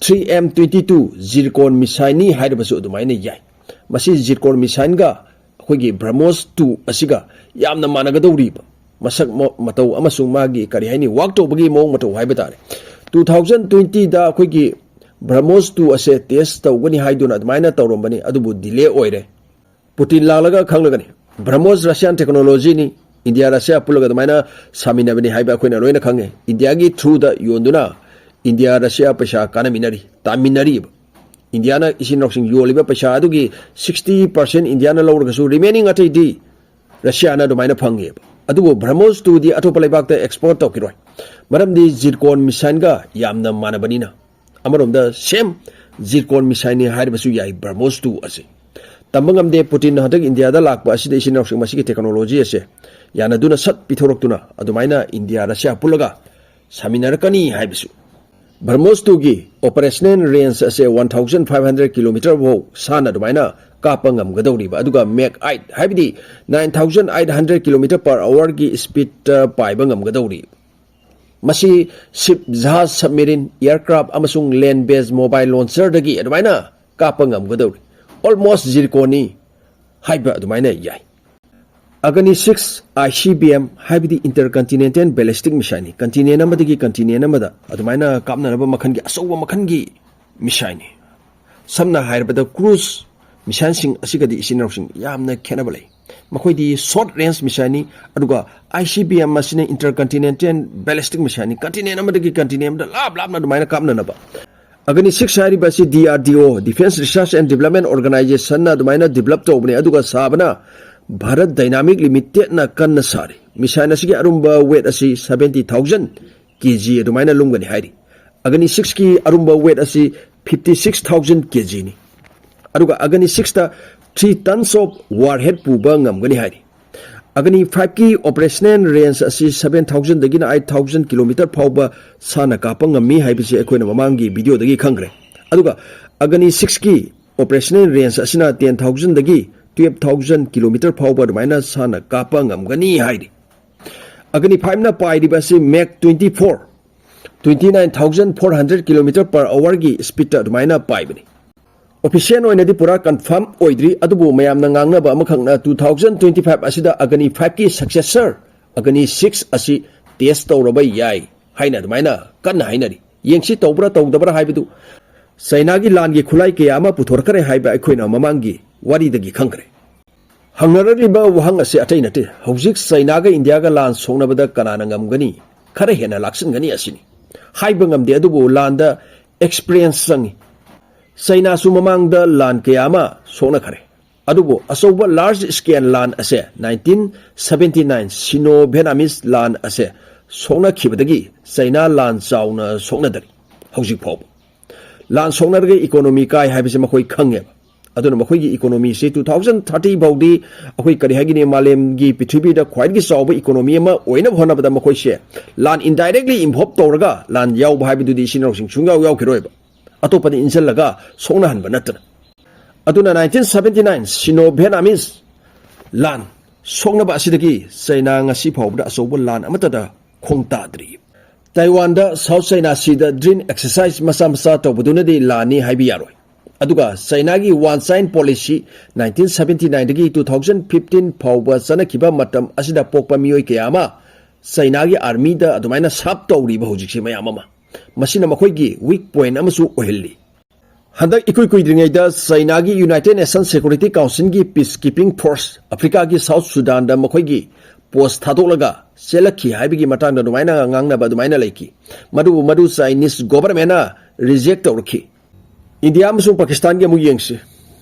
three M twenty two Zircon ꯃꯤꯁꯥꯏꯜꯅꯤ ꯍꯥꯏꯔꯕꯁꯨ ꯑꯗꯨꯃꯥꯏꯅ ꯌꯥꯏ꯫ ꯃꯁꯤ ꯖꯤꯔꯀꯣꯟ ꯃꯤꯁꯥꯏꯜꯒ ꯑꯩꯈꯣꯏꯒꯤ ꯕ꯭ꯔꯍꯃꯣꯁ ꯇꯨ ꯑꯁꯤꯒ ꯌꯥꯝꯅ ꯃꯥꯟꯅꯒꯗꯧꯔꯤꯕ ꯃꯁꯛ ꯃ-, ꯃꯇꯧ ꯑꯃꯁꯨꯡ ꯃꯥꯒꯤ, ꯀꯔꯤ ꯍꯥꯏꯅꯤ, ꯋꯥꯛ ꯇꯧꯕꯒꯤ ꯃꯑꯣꯡ ꯃꯇꯧ ꯍꯥꯏꯕ ꯇꯥꯔꯦ꯫ ꯇꯨ ꯊꯥꯎꯖꯟ ꯇ꯭ꯋꯦꯟꯇꯤꯗ ꯑꯩꯈꯣꯏꯒꯤ ꯕ꯭ꯔꯍꯃꯣꯁ ꯇꯨ ꯑꯁꯦ ꯇꯦꯁ ꯇꯧꯒꯅꯤ ꯍꯥꯏꯗꯨꯅ ꯑꯗꯨꯃꯥꯏꯅ ꯇꯧꯔꯝꯕꯅꯤ, ꯑꯗꯨꯕꯨ ꯗꯤꯂꯦ ꯑꯣꯏꯔꯦ꯫ ꯄꯨꯇꯤꯟ ꯂꯥꯛꯂꯒ ꯈꯪꯂꯒꯅꯤ꯫ ꯕ꯭ꯔꯍꯃꯣꯁ ꯔꯁꯤꯌꯥꯟ ꯇꯦꯛꯅꯣꯂꯣꯖꯤꯅꯤ, ꯏꯟꯗꯤꯌꯥ ꯔꯁꯤꯌꯥ ꯄꯨꯜꯂꯒ ꯑꯗꯨꯃꯥꯏꯅ ꯁꯥꯃꯤꯟꯅꯕꯅꯤ ꯍꯥꯏꯕ ꯑꯩꯈꯣꯏꯅ ꯂꯣꯏꯅ ꯈꯪꯉꯦ꯫ ꯏꯟꯗꯤꯌꯥꯒꯤ ꯊ꯭ꯔꯨꯗ ꯌꯣꯟꯗꯨꯅ ꯏꯟꯗꯤꯌꯥ ꯔꯁꯤꯌꯥ ꯄꯩꯁꯥ ꯀꯥꯟꯅꯃꯤꯟꯅꯔꯤ, ꯇꯥꯃꯤꯟꯅꯔꯤꯕ꯫ ꯏꯟꯗꯤꯌꯥꯅ ꯏꯆꯤꯟ ꯏꯅꯥꯎꯁꯤꯡ ꯌꯣꯜꯂꯤꯕ ꯄꯩꯁꯥ ꯑꯗꯨꯒꯤ ꯁꯤꯛꯁꯇꯤ ꯄꯥꯔꯁꯦꯟ ꯏꯟꯗꯤꯌꯥꯅ ꯂꯧꯔꯒꯁꯨ ꯔꯤꯃꯦꯅꯤꯡ ꯑꯇꯩꯗꯤ ꯔꯁꯤꯌꯥꯅ ꯑꯗꯨꯃꯥꯏꯅ ꯐꯪꯉꯦꯕ꯫ ꯑꯗꯨꯕꯨ ꯕ꯭ꯔꯍꯃꯣꯁ ꯇꯨꯗꯤ ꯑꯇꯣꯞꯄ ꯂꯩꯕꯥꯛꯇ ꯑꯦꯛꯁꯄꯣꯔꯠ ꯇꯧꯈꯤꯔꯣꯏ, ꯃꯔꯝꯗꯤ ꯖꯤꯔꯀꯣꯟ ꯃꯤꯁꯥꯏꯜꯒ ꯌꯥꯝꯅ ꯃꯥꯟꯅꯕꯅꯤꯅ꯫ ꯑꯃꯔꯣꯝꯗ ꯁꯦꯝ ꯖꯤꯔꯀꯣꯟ ꯃꯤꯁꯥꯏꯜꯅꯤ ꯍꯥꯏꯔꯕꯁꯨ ꯌꯥꯏ ꯕ꯭ꯔꯍꯃꯣꯁ ꯇꯨ ꯑꯁꯤ꯫ ꯇꯝꯕ ꯉꯝꯗꯦ, ꯄꯨꯇꯤꯟꯅ ꯍꯟꯗꯛ ꯏꯟꯗꯤꯌꯥꯗ ꯂꯥꯛꯄ ꯑꯁꯤꯗ ꯏꯆꯤꯟ ꯏꯅꯥꯎꯁꯤꯡ ꯃꯁꯤꯒꯤ ꯇꯦꯛꯅꯣꯂꯣꯖꯤ ꯑꯁꯦ ꯌꯥꯅꯗꯨꯅ ꯁꯠ ꯄꯤꯊꯣꯔꯛꯇꯨꯅ ꯑꯗꯨꯃꯥꯏꯅ ꯏꯟꯗꯤꯌꯥ ꯔꯁꯤꯌꯥ ꯄꯨꯜꯂꯒ ꯁꯥꯃꯤꯟꯅꯔꯛꯀꯅꯤ ꯍꯥꯏꯕꯁꯨ꯫ ꯕ꯭ꯔꯍꯃꯣꯁ ꯇꯨꯒꯤ ꯑꯣꯄꯔꯦꯁꯅꯦꯜ ꯔꯦꯟꯖ ꯑꯁꯦ one thousand five hundred kilometre ꯐꯥꯎ ꯁꯥꯟꯅ ꯑꯗꯨꯃꯥꯏꯅ ꯀꯥꯞꯄ ꯉꯝꯒꯗꯧꯔꯤꯕ, ꯑꯗꯨꯒ ꯃꯦꯛ ꯑꯥꯏꯠ, ꯍꯥꯏꯕꯗꯤ nine thousand eight hundred kilometre per ꯑꯋꯥꯔꯒꯤ ꯁ꯭ꯄꯤꯗꯇ ꯄꯥꯏꯕ ꯉꯝꯒꯗꯧꯔꯤ꯫ ꯃꯁꯤ ꯁꯤꯞ, ꯖꯍꯥꯖ, ꯁꯕꯃꯦꯔꯤꯟ, ꯑꯦꯌꯔꯀ꯭ꯔꯥꯐ ꯑꯃꯁꯨꯡ ꯂꯦꯟ ꯕꯦꯖ ꯃꯣꯕꯥꯏꯜ ꯂꯣꯟꯆꯔꯗꯒꯤ ꯑꯗꯨꯃꯥꯏꯅ ꯀꯥꯞꯄ ꯉꯝꯒꯗꯧꯔꯤ꯫ ꯑꯣꯜꯃꯣꯁ ꯖꯤꯔꯀꯣꯟꯅꯤ ꯍꯥꯏꯕ ꯑꯗꯨꯃꯥꯏꯅ ꯌꯥꯏ꯫ ꯑꯒꯅꯤ six I C B M ꯍꯥꯏꯕꯗꯤ ꯏꯟꯇꯔꯀꯟꯇꯤꯅꯦꯟꯇꯦꯜ ꯕꯦꯂꯤꯁꯇꯤꯛ ꯃꯤꯁꯥꯏꯜꯅꯤ꯫ ꯀꯟꯇꯤꯅꯦꯟ ꯑꯃꯗꯒꯤ ꯀꯟꯇꯤꯅꯦꯟ ꯑꯃꯗ ꯑꯗꯨꯃꯥꯏꯅ ꯀꯥꯞꯅꯅꯕ ꯃꯈꯜꯒꯤ ꯑꯆꯧꯕ ꯃꯈꯜꯒꯤ ꯃꯤꯁꯥꯏꯜꯅꯤ꯫ ꯁꯝꯅ ꯍꯥꯏꯔꯕꯗ ꯀ꯭ꯔꯨꯖ ꯃꯤꯁꯥꯏꯜꯁꯤꯡ ꯑꯁꯤꯒꯗꯤ, ꯏꯆꯤꯟ ꯏꯅꯥꯎꯁꯤꯡ, ꯌꯥꯝꯅ ꯈꯦꯠꯅꯕ ꯂꯩ꯫ ꯃꯈꯣꯏꯗꯤ ꯁꯣꯔꯠ ꯔꯦꯟꯖ ꯃꯤꯁꯥꯏꯜꯅꯤ, ꯑꯗꯨꯒ ꯑꯥꯏ ꯁꯤ ꯕꯤ ꯑꯦꯝ ꯑꯁꯤꯅ ꯏꯟꯇꯔꯀꯟꯇꯤꯅꯦꯟꯇꯦꯜ ꯕꯦꯂꯤꯁꯇꯤꯛ ꯃꯤꯁꯥꯏꯜꯅꯤ꯫ ꯀꯟꯇꯤꯅꯦꯟ ꯑꯃꯗꯒꯤ ꯀꯟꯇꯤꯅꯦꯟ ꯑꯃꯗ ꯂꯥꯞ ꯂꯥꯞꯅ ꯑꯗꯨꯃꯥꯏꯅ ꯀꯥꯞꯅꯅꯕ꯫ ꯑꯒꯅꯤ ꯁꯤꯛꯁ ꯍꯥꯏꯔꯤꯕ ꯑꯁꯤ ꯗꯤ ꯑꯥꯔ ꯗꯤ ꯑꯣ, Defence Research and Development Organizationꯅ ꯑꯗꯨꯃꯥꯏꯅ ꯗꯤꯕꯂꯞ ꯇꯧꯕꯅꯦ, ꯑꯗꯨꯒ ꯁꯥꯕꯅ ꯚꯥꯔꯠ ꯗꯥꯏꯅꯥꯃꯤꯛ ꯂꯤꯃꯤꯇꯦꯗꯅ ꯀꯟꯅ ꯁꯥꯔꯤ꯫ ꯃꯤꯁꯥꯏꯜ ꯑꯁꯤꯒꯤ ꯑꯔꯨꯝꯕ ꯋꯦꯠ ꯑꯁꯤ seventy thousand K G ꯑꯗꯨꯃꯥꯏꯅ ꯂꯨꯝꯒꯅꯤ ꯍꯥꯏꯔꯤ꯫ ꯑꯒꯅꯤ ꯁꯤꯛꯁꯀꯤ ꯑꯔꯨꯝꯕ ꯋꯦꯠ ꯑꯁꯤ fifty six thousand K Gꯅꯤ꯫ ꯑꯗꯨꯒ ꯑꯒꯅꯤ ꯁꯤꯛꯁꯇ three tons of warhead ꯄꯨꯕ ꯉꯝꯒꯅꯤ ꯍꯥꯏꯔꯤ꯫ ꯑꯒꯅꯤ ꯐꯥꯏꯚꯀꯤ ꯑꯣꯄꯔꯦꯁꯅꯦꯜ ꯔꯦꯟꯖ ꯑꯁꯤ seven thousandꯗꯒꯤꯅ eight thousand kilometre ꯐꯥꯎꯕ ꯁꯥꯟꯅ ꯀꯥꯞꯄ ꯉꯝꯃꯤ ꯍꯥꯏꯕꯁꯤ ꯑꯩꯈꯣꯏꯅ ꯃꯃꯥꯡꯒꯤ ꯚꯤꯗꯤꯑꯣꯗꯒꯤ ꯈꯪꯈ꯭ꯔꯦ꯫ ꯑꯗꯨꯒ ꯑꯒꯅꯤ ꯁꯤꯛꯁꯀꯤ ꯑꯣꯄꯔꯦꯁꯅꯦꯜ ꯔꯦꯟꯖ ꯑꯁꯤꯅ ten thousandꯗꯒꯤ twelve thousand kilometre ꯐꯥꯎꯕ ꯑꯗꯨꯃꯥꯏꯅ ꯁꯥꯟꯅ ꯀꯥꯞꯄ ꯉꯝꯒꯅꯤ ꯍꯥꯏꯔꯤ꯫ ꯑꯒꯅꯤ ꯐꯥꯏꯚꯅ ꯄꯥꯏꯔꯤꯕ ꯑꯁꯤ Mach twenty four, twenty nine thousand four hundred kilometre per hourꯒꯤ ꯁ꯭ꯄꯤꯗꯇ ꯑꯗꯨꯃꯥꯏꯅ ꯄꯥꯏꯕꯅꯤ꯫ ꯑꯣꯐꯤꯁꯤꯌꯦꯜ ꯑꯣꯏꯅꯗꯤ ꯄꯨꯔꯥ ꯀꯟꯐꯥꯔꯝ ꯑꯣꯏꯗ꯭ꯔꯤ, ꯑꯗꯨꯕꯨ ꯃꯌꯥꯝꯅ ꯉꯥꯡꯅꯕ ꯑꯃꯈꯛꯅ two thousand twenty five ꯑꯁꯤꯗ ꯑꯒꯅꯤ ꯐꯥꯏꯚꯀꯤ ꯁꯛꯁꯦꯁꯔ ꯑꯒꯅꯤ ꯁꯤꯛꯁ ꯑꯁꯤ ꯇꯦꯁ ꯇꯧꯔꯕ ꯌꯥꯏ ꯍꯥꯏꯅ ꯑꯗꯨꯃꯥꯏꯅ ꯀꯟꯅ ꯍꯥꯏꯅꯔꯤ꯫ ꯌꯦꯡꯁꯤ, ꯇꯧꯕ꯭ꯔꯥ ꯇꯧꯗꯕ꯭ꯔꯥ ꯍꯥꯏꯕꯗꯨ꯫ ꯆꯩꯅꯥꯒꯤ ꯂꯥꯟꯒꯤ ꯈꯨꯠꯂꯥꯏ ꯀꯌꯥ ꯑꯃ ꯄꯨꯊꯣꯔꯛꯈ꯭ꯔꯦ ꯍꯥꯏꯕ ꯑꯩꯈꯣꯏꯅ ꯃꯃꯥꯡꯒꯤ ꯋꯥꯔꯤꯗꯒꯤ ꯈꯪꯈ꯭ꯔꯦ꯫ ꯍꯪꯅꯔꯛꯂꯤꯕ ꯋꯥꯍꯪ ꯑꯁꯤ ꯑꯇꯩ ꯅꯠꯇꯦ, ꯍꯧꯖꯤꯛ ꯆꯩꯅꯥꯒ ꯏꯟꯗꯤꯌꯥꯒ ꯂꯥꯟ ꯁꯣꯛꯅꯕꯗ ꯀꯅꯥꯅ ꯉꯝꯒꯅꯤ, ꯈꯔ ꯍꯦꯟꯅ ꯂꯥꯛꯁꯤꯟꯒꯅꯤ ꯑꯁꯤꯅꯤ꯫ ꯍꯥꯏꯕ ꯉꯝꯗꯦ, ꯑꯗꯨꯕꯨ ꯂꯥꯟꯗ ꯑꯦꯛꯁꯄꯤꯔꯤꯌꯦꯟꯁ ꯆꯪꯏ꯫ ꯆꯩꯅꯥꯁꯨ ꯃꯃꯥꯡꯗ ꯂꯥꯟ ꯀꯌꯥ ꯑꯃ ꯁꯣꯛꯅꯈ꯭ꯔꯦ, ꯑꯗꯨꯕꯨ ꯑꯆꯧꯕ large scale ꯂꯥꯟ ꯑꯁꯦ nineteen seventy nine Sino Vietnamese ꯂꯥꯟ ꯑꯁꯦ ꯁꯣꯛꯅꯈꯤꯕꯗꯒꯤ ꯆꯩꯅꯥ ꯂꯥꯟ ꯆꯥꯎꯅ ꯁꯣꯛꯅꯗꯔꯤ꯫ ꯍꯧꯖꯤꯛ ꯐꯥꯎꯕ ꯂꯥꯟ ꯁꯣꯛꯅꯔꯒ ꯏꯀꯣꯅꯣꯃꯤ ꯀꯥꯏ ꯍꯥꯏꯕꯁꯤ ꯃꯈꯣꯏ ꯈꯪꯉꯦꯕ꯫ ꯑꯗꯨꯅ ꯃꯈꯣꯏꯒꯤ ꯏꯀꯣꯅꯣꯃꯤꯁꯤ two thousand thirty ꯐꯥꯎꯗꯤ ꯑꯩꯈꯣꯏ ꯀꯔꯤ ꯍꯥꯏꯒꯅꯤ, ꯃꯥꯂꯦꯝꯒꯤ ꯄ꯭ꯔꯤꯊꯤꯕꯤꯗ ꯈ꯭ꯋꯥꯏꯗꯒꯤ ꯆꯥꯎꯕ ꯏꯀꯣꯅꯣꯃꯤ ꯑꯃ ꯑꯣꯏꯅꯕ ꯍꯣꯠꯅꯕꯗ ꯃꯈꯣꯏꯁꯦ ꯂꯥꯟ indirectly involve ꯇꯧꯔꯒ ꯂꯥꯟ ꯌꯥꯎꯕ ꯍꯥꯏꯕꯗꯨꯗꯤ ꯏꯆꯤꯟ ꯏꯅꯥꯎꯁꯤꯡ ꯁꯨꯡꯌꯥꯎ ꯌꯥꯎꯈꯤꯔꯣꯏꯕ, ꯑꯇꯣꯞꯄꯗ ꯏꯟꯁꯤꯜꯂꯒ ꯁꯣꯛꯅꯍꯟꯕ ꯅꯠꯇꯅ꯫ ꯑꯗꯨꯅ nineteen seventy nine Sino Vietnamese ꯂꯥꯟ ꯁꯣꯛꯅꯕ ꯑꯁꯤꯗꯒꯤ ꯆꯩꯅꯥ ꯉꯁꯤ ꯐꯥꯎꯕꯗ ꯑꯆꯧꯕ ꯂꯥꯟ ꯑꯃꯠꯇꯗ ꯈꯣꯡ ꯇꯥꯗ꯭ꯔꯤ꯫ ꯇꯥꯏꯋꯥꯟꯗ South China Seaꯗ drone exercise ꯃꯆꯥ ꯃꯆꯥ ꯇꯧꯕꯗꯨꯅꯗꯤ ꯂꯥꯟꯅꯤ ꯍꯥꯏꯕ ꯌꯥꯔꯣꯏ꯫ ꯑꯗꯨꯒ ꯆꯩꯅꯥꯒꯤ One China Policy nineteen seventy nineꯗꯒꯤ two thousand fifteen ꯐꯥꯎꯕ ꯆꯠꯅꯈꯤꯕ ꯃꯇꯝ ꯑꯁꯤꯗ ꯄꯣꯛꯄ ꯃꯤꯑꯣꯏ ꯀꯌꯥ ꯑꯃ ꯆꯩꯅꯥꯒꯤ ꯑꯥꯔꯃꯤꯗ ꯑꯗꯨꯃꯥꯏꯅ ꯁꯥꯞ ꯇꯧꯔꯤꯕ ꯍꯧꯖꯤꯛꯁꯤ ꯃꯌꯥꯝ ꯑꯃ, ꯃꯁꯤꯅ ꯃꯈꯣꯏꯒꯤ weak point ꯑꯃꯁꯨ ꯑꯣꯏꯍꯜꯂꯤ꯫ ꯍꯟꯗꯛ ꯏꯀꯨꯏ ꯀꯨꯏꯗ꯭ꯔꯤꯉꯩꯗ ꯆꯩꯅꯥꯒꯤ United Nations Security Councilꯒꯤ peace keeping force ꯑꯐ꯭ꯔꯤꯀꯥꯒꯤ ꯁꯥꯎꯠ ꯁꯨꯗꯥꯟꯗ ꯃꯈꯣꯏꯒꯤ ꯄꯣꯁ ꯊꯥꯗꯣꯛꯂꯒ ꯆꯦꯜꯂꯛꯈꯤ ꯍꯥꯏꯕꯒꯤ ꯃꯇꯥꯡꯗ ꯑꯗꯨꯃꯥꯏꯅ ꯉꯥꯡꯅꯕ ꯑꯗꯨꯃꯥꯏꯅ ꯂꯩꯈꯤ꯫ ꯃꯗꯨꯕꯨ ꯃꯗꯨ ꯆꯥꯏꯅꯤꯁ ꯒꯣꯚꯔꯟꯃꯦꯟꯅ ꯔꯤꯖꯦꯛ ꯇꯧꯔꯛꯈꯤ꯫ ꯏꯟꯗꯤꯌꯥ ꯑꯃꯁꯨꯡ ꯄꯥꯀꯤꯁꯇꯥꯟꯒꯤ ꯑꯃꯨꯛ ꯌꯦꯡꯁꯤ꯫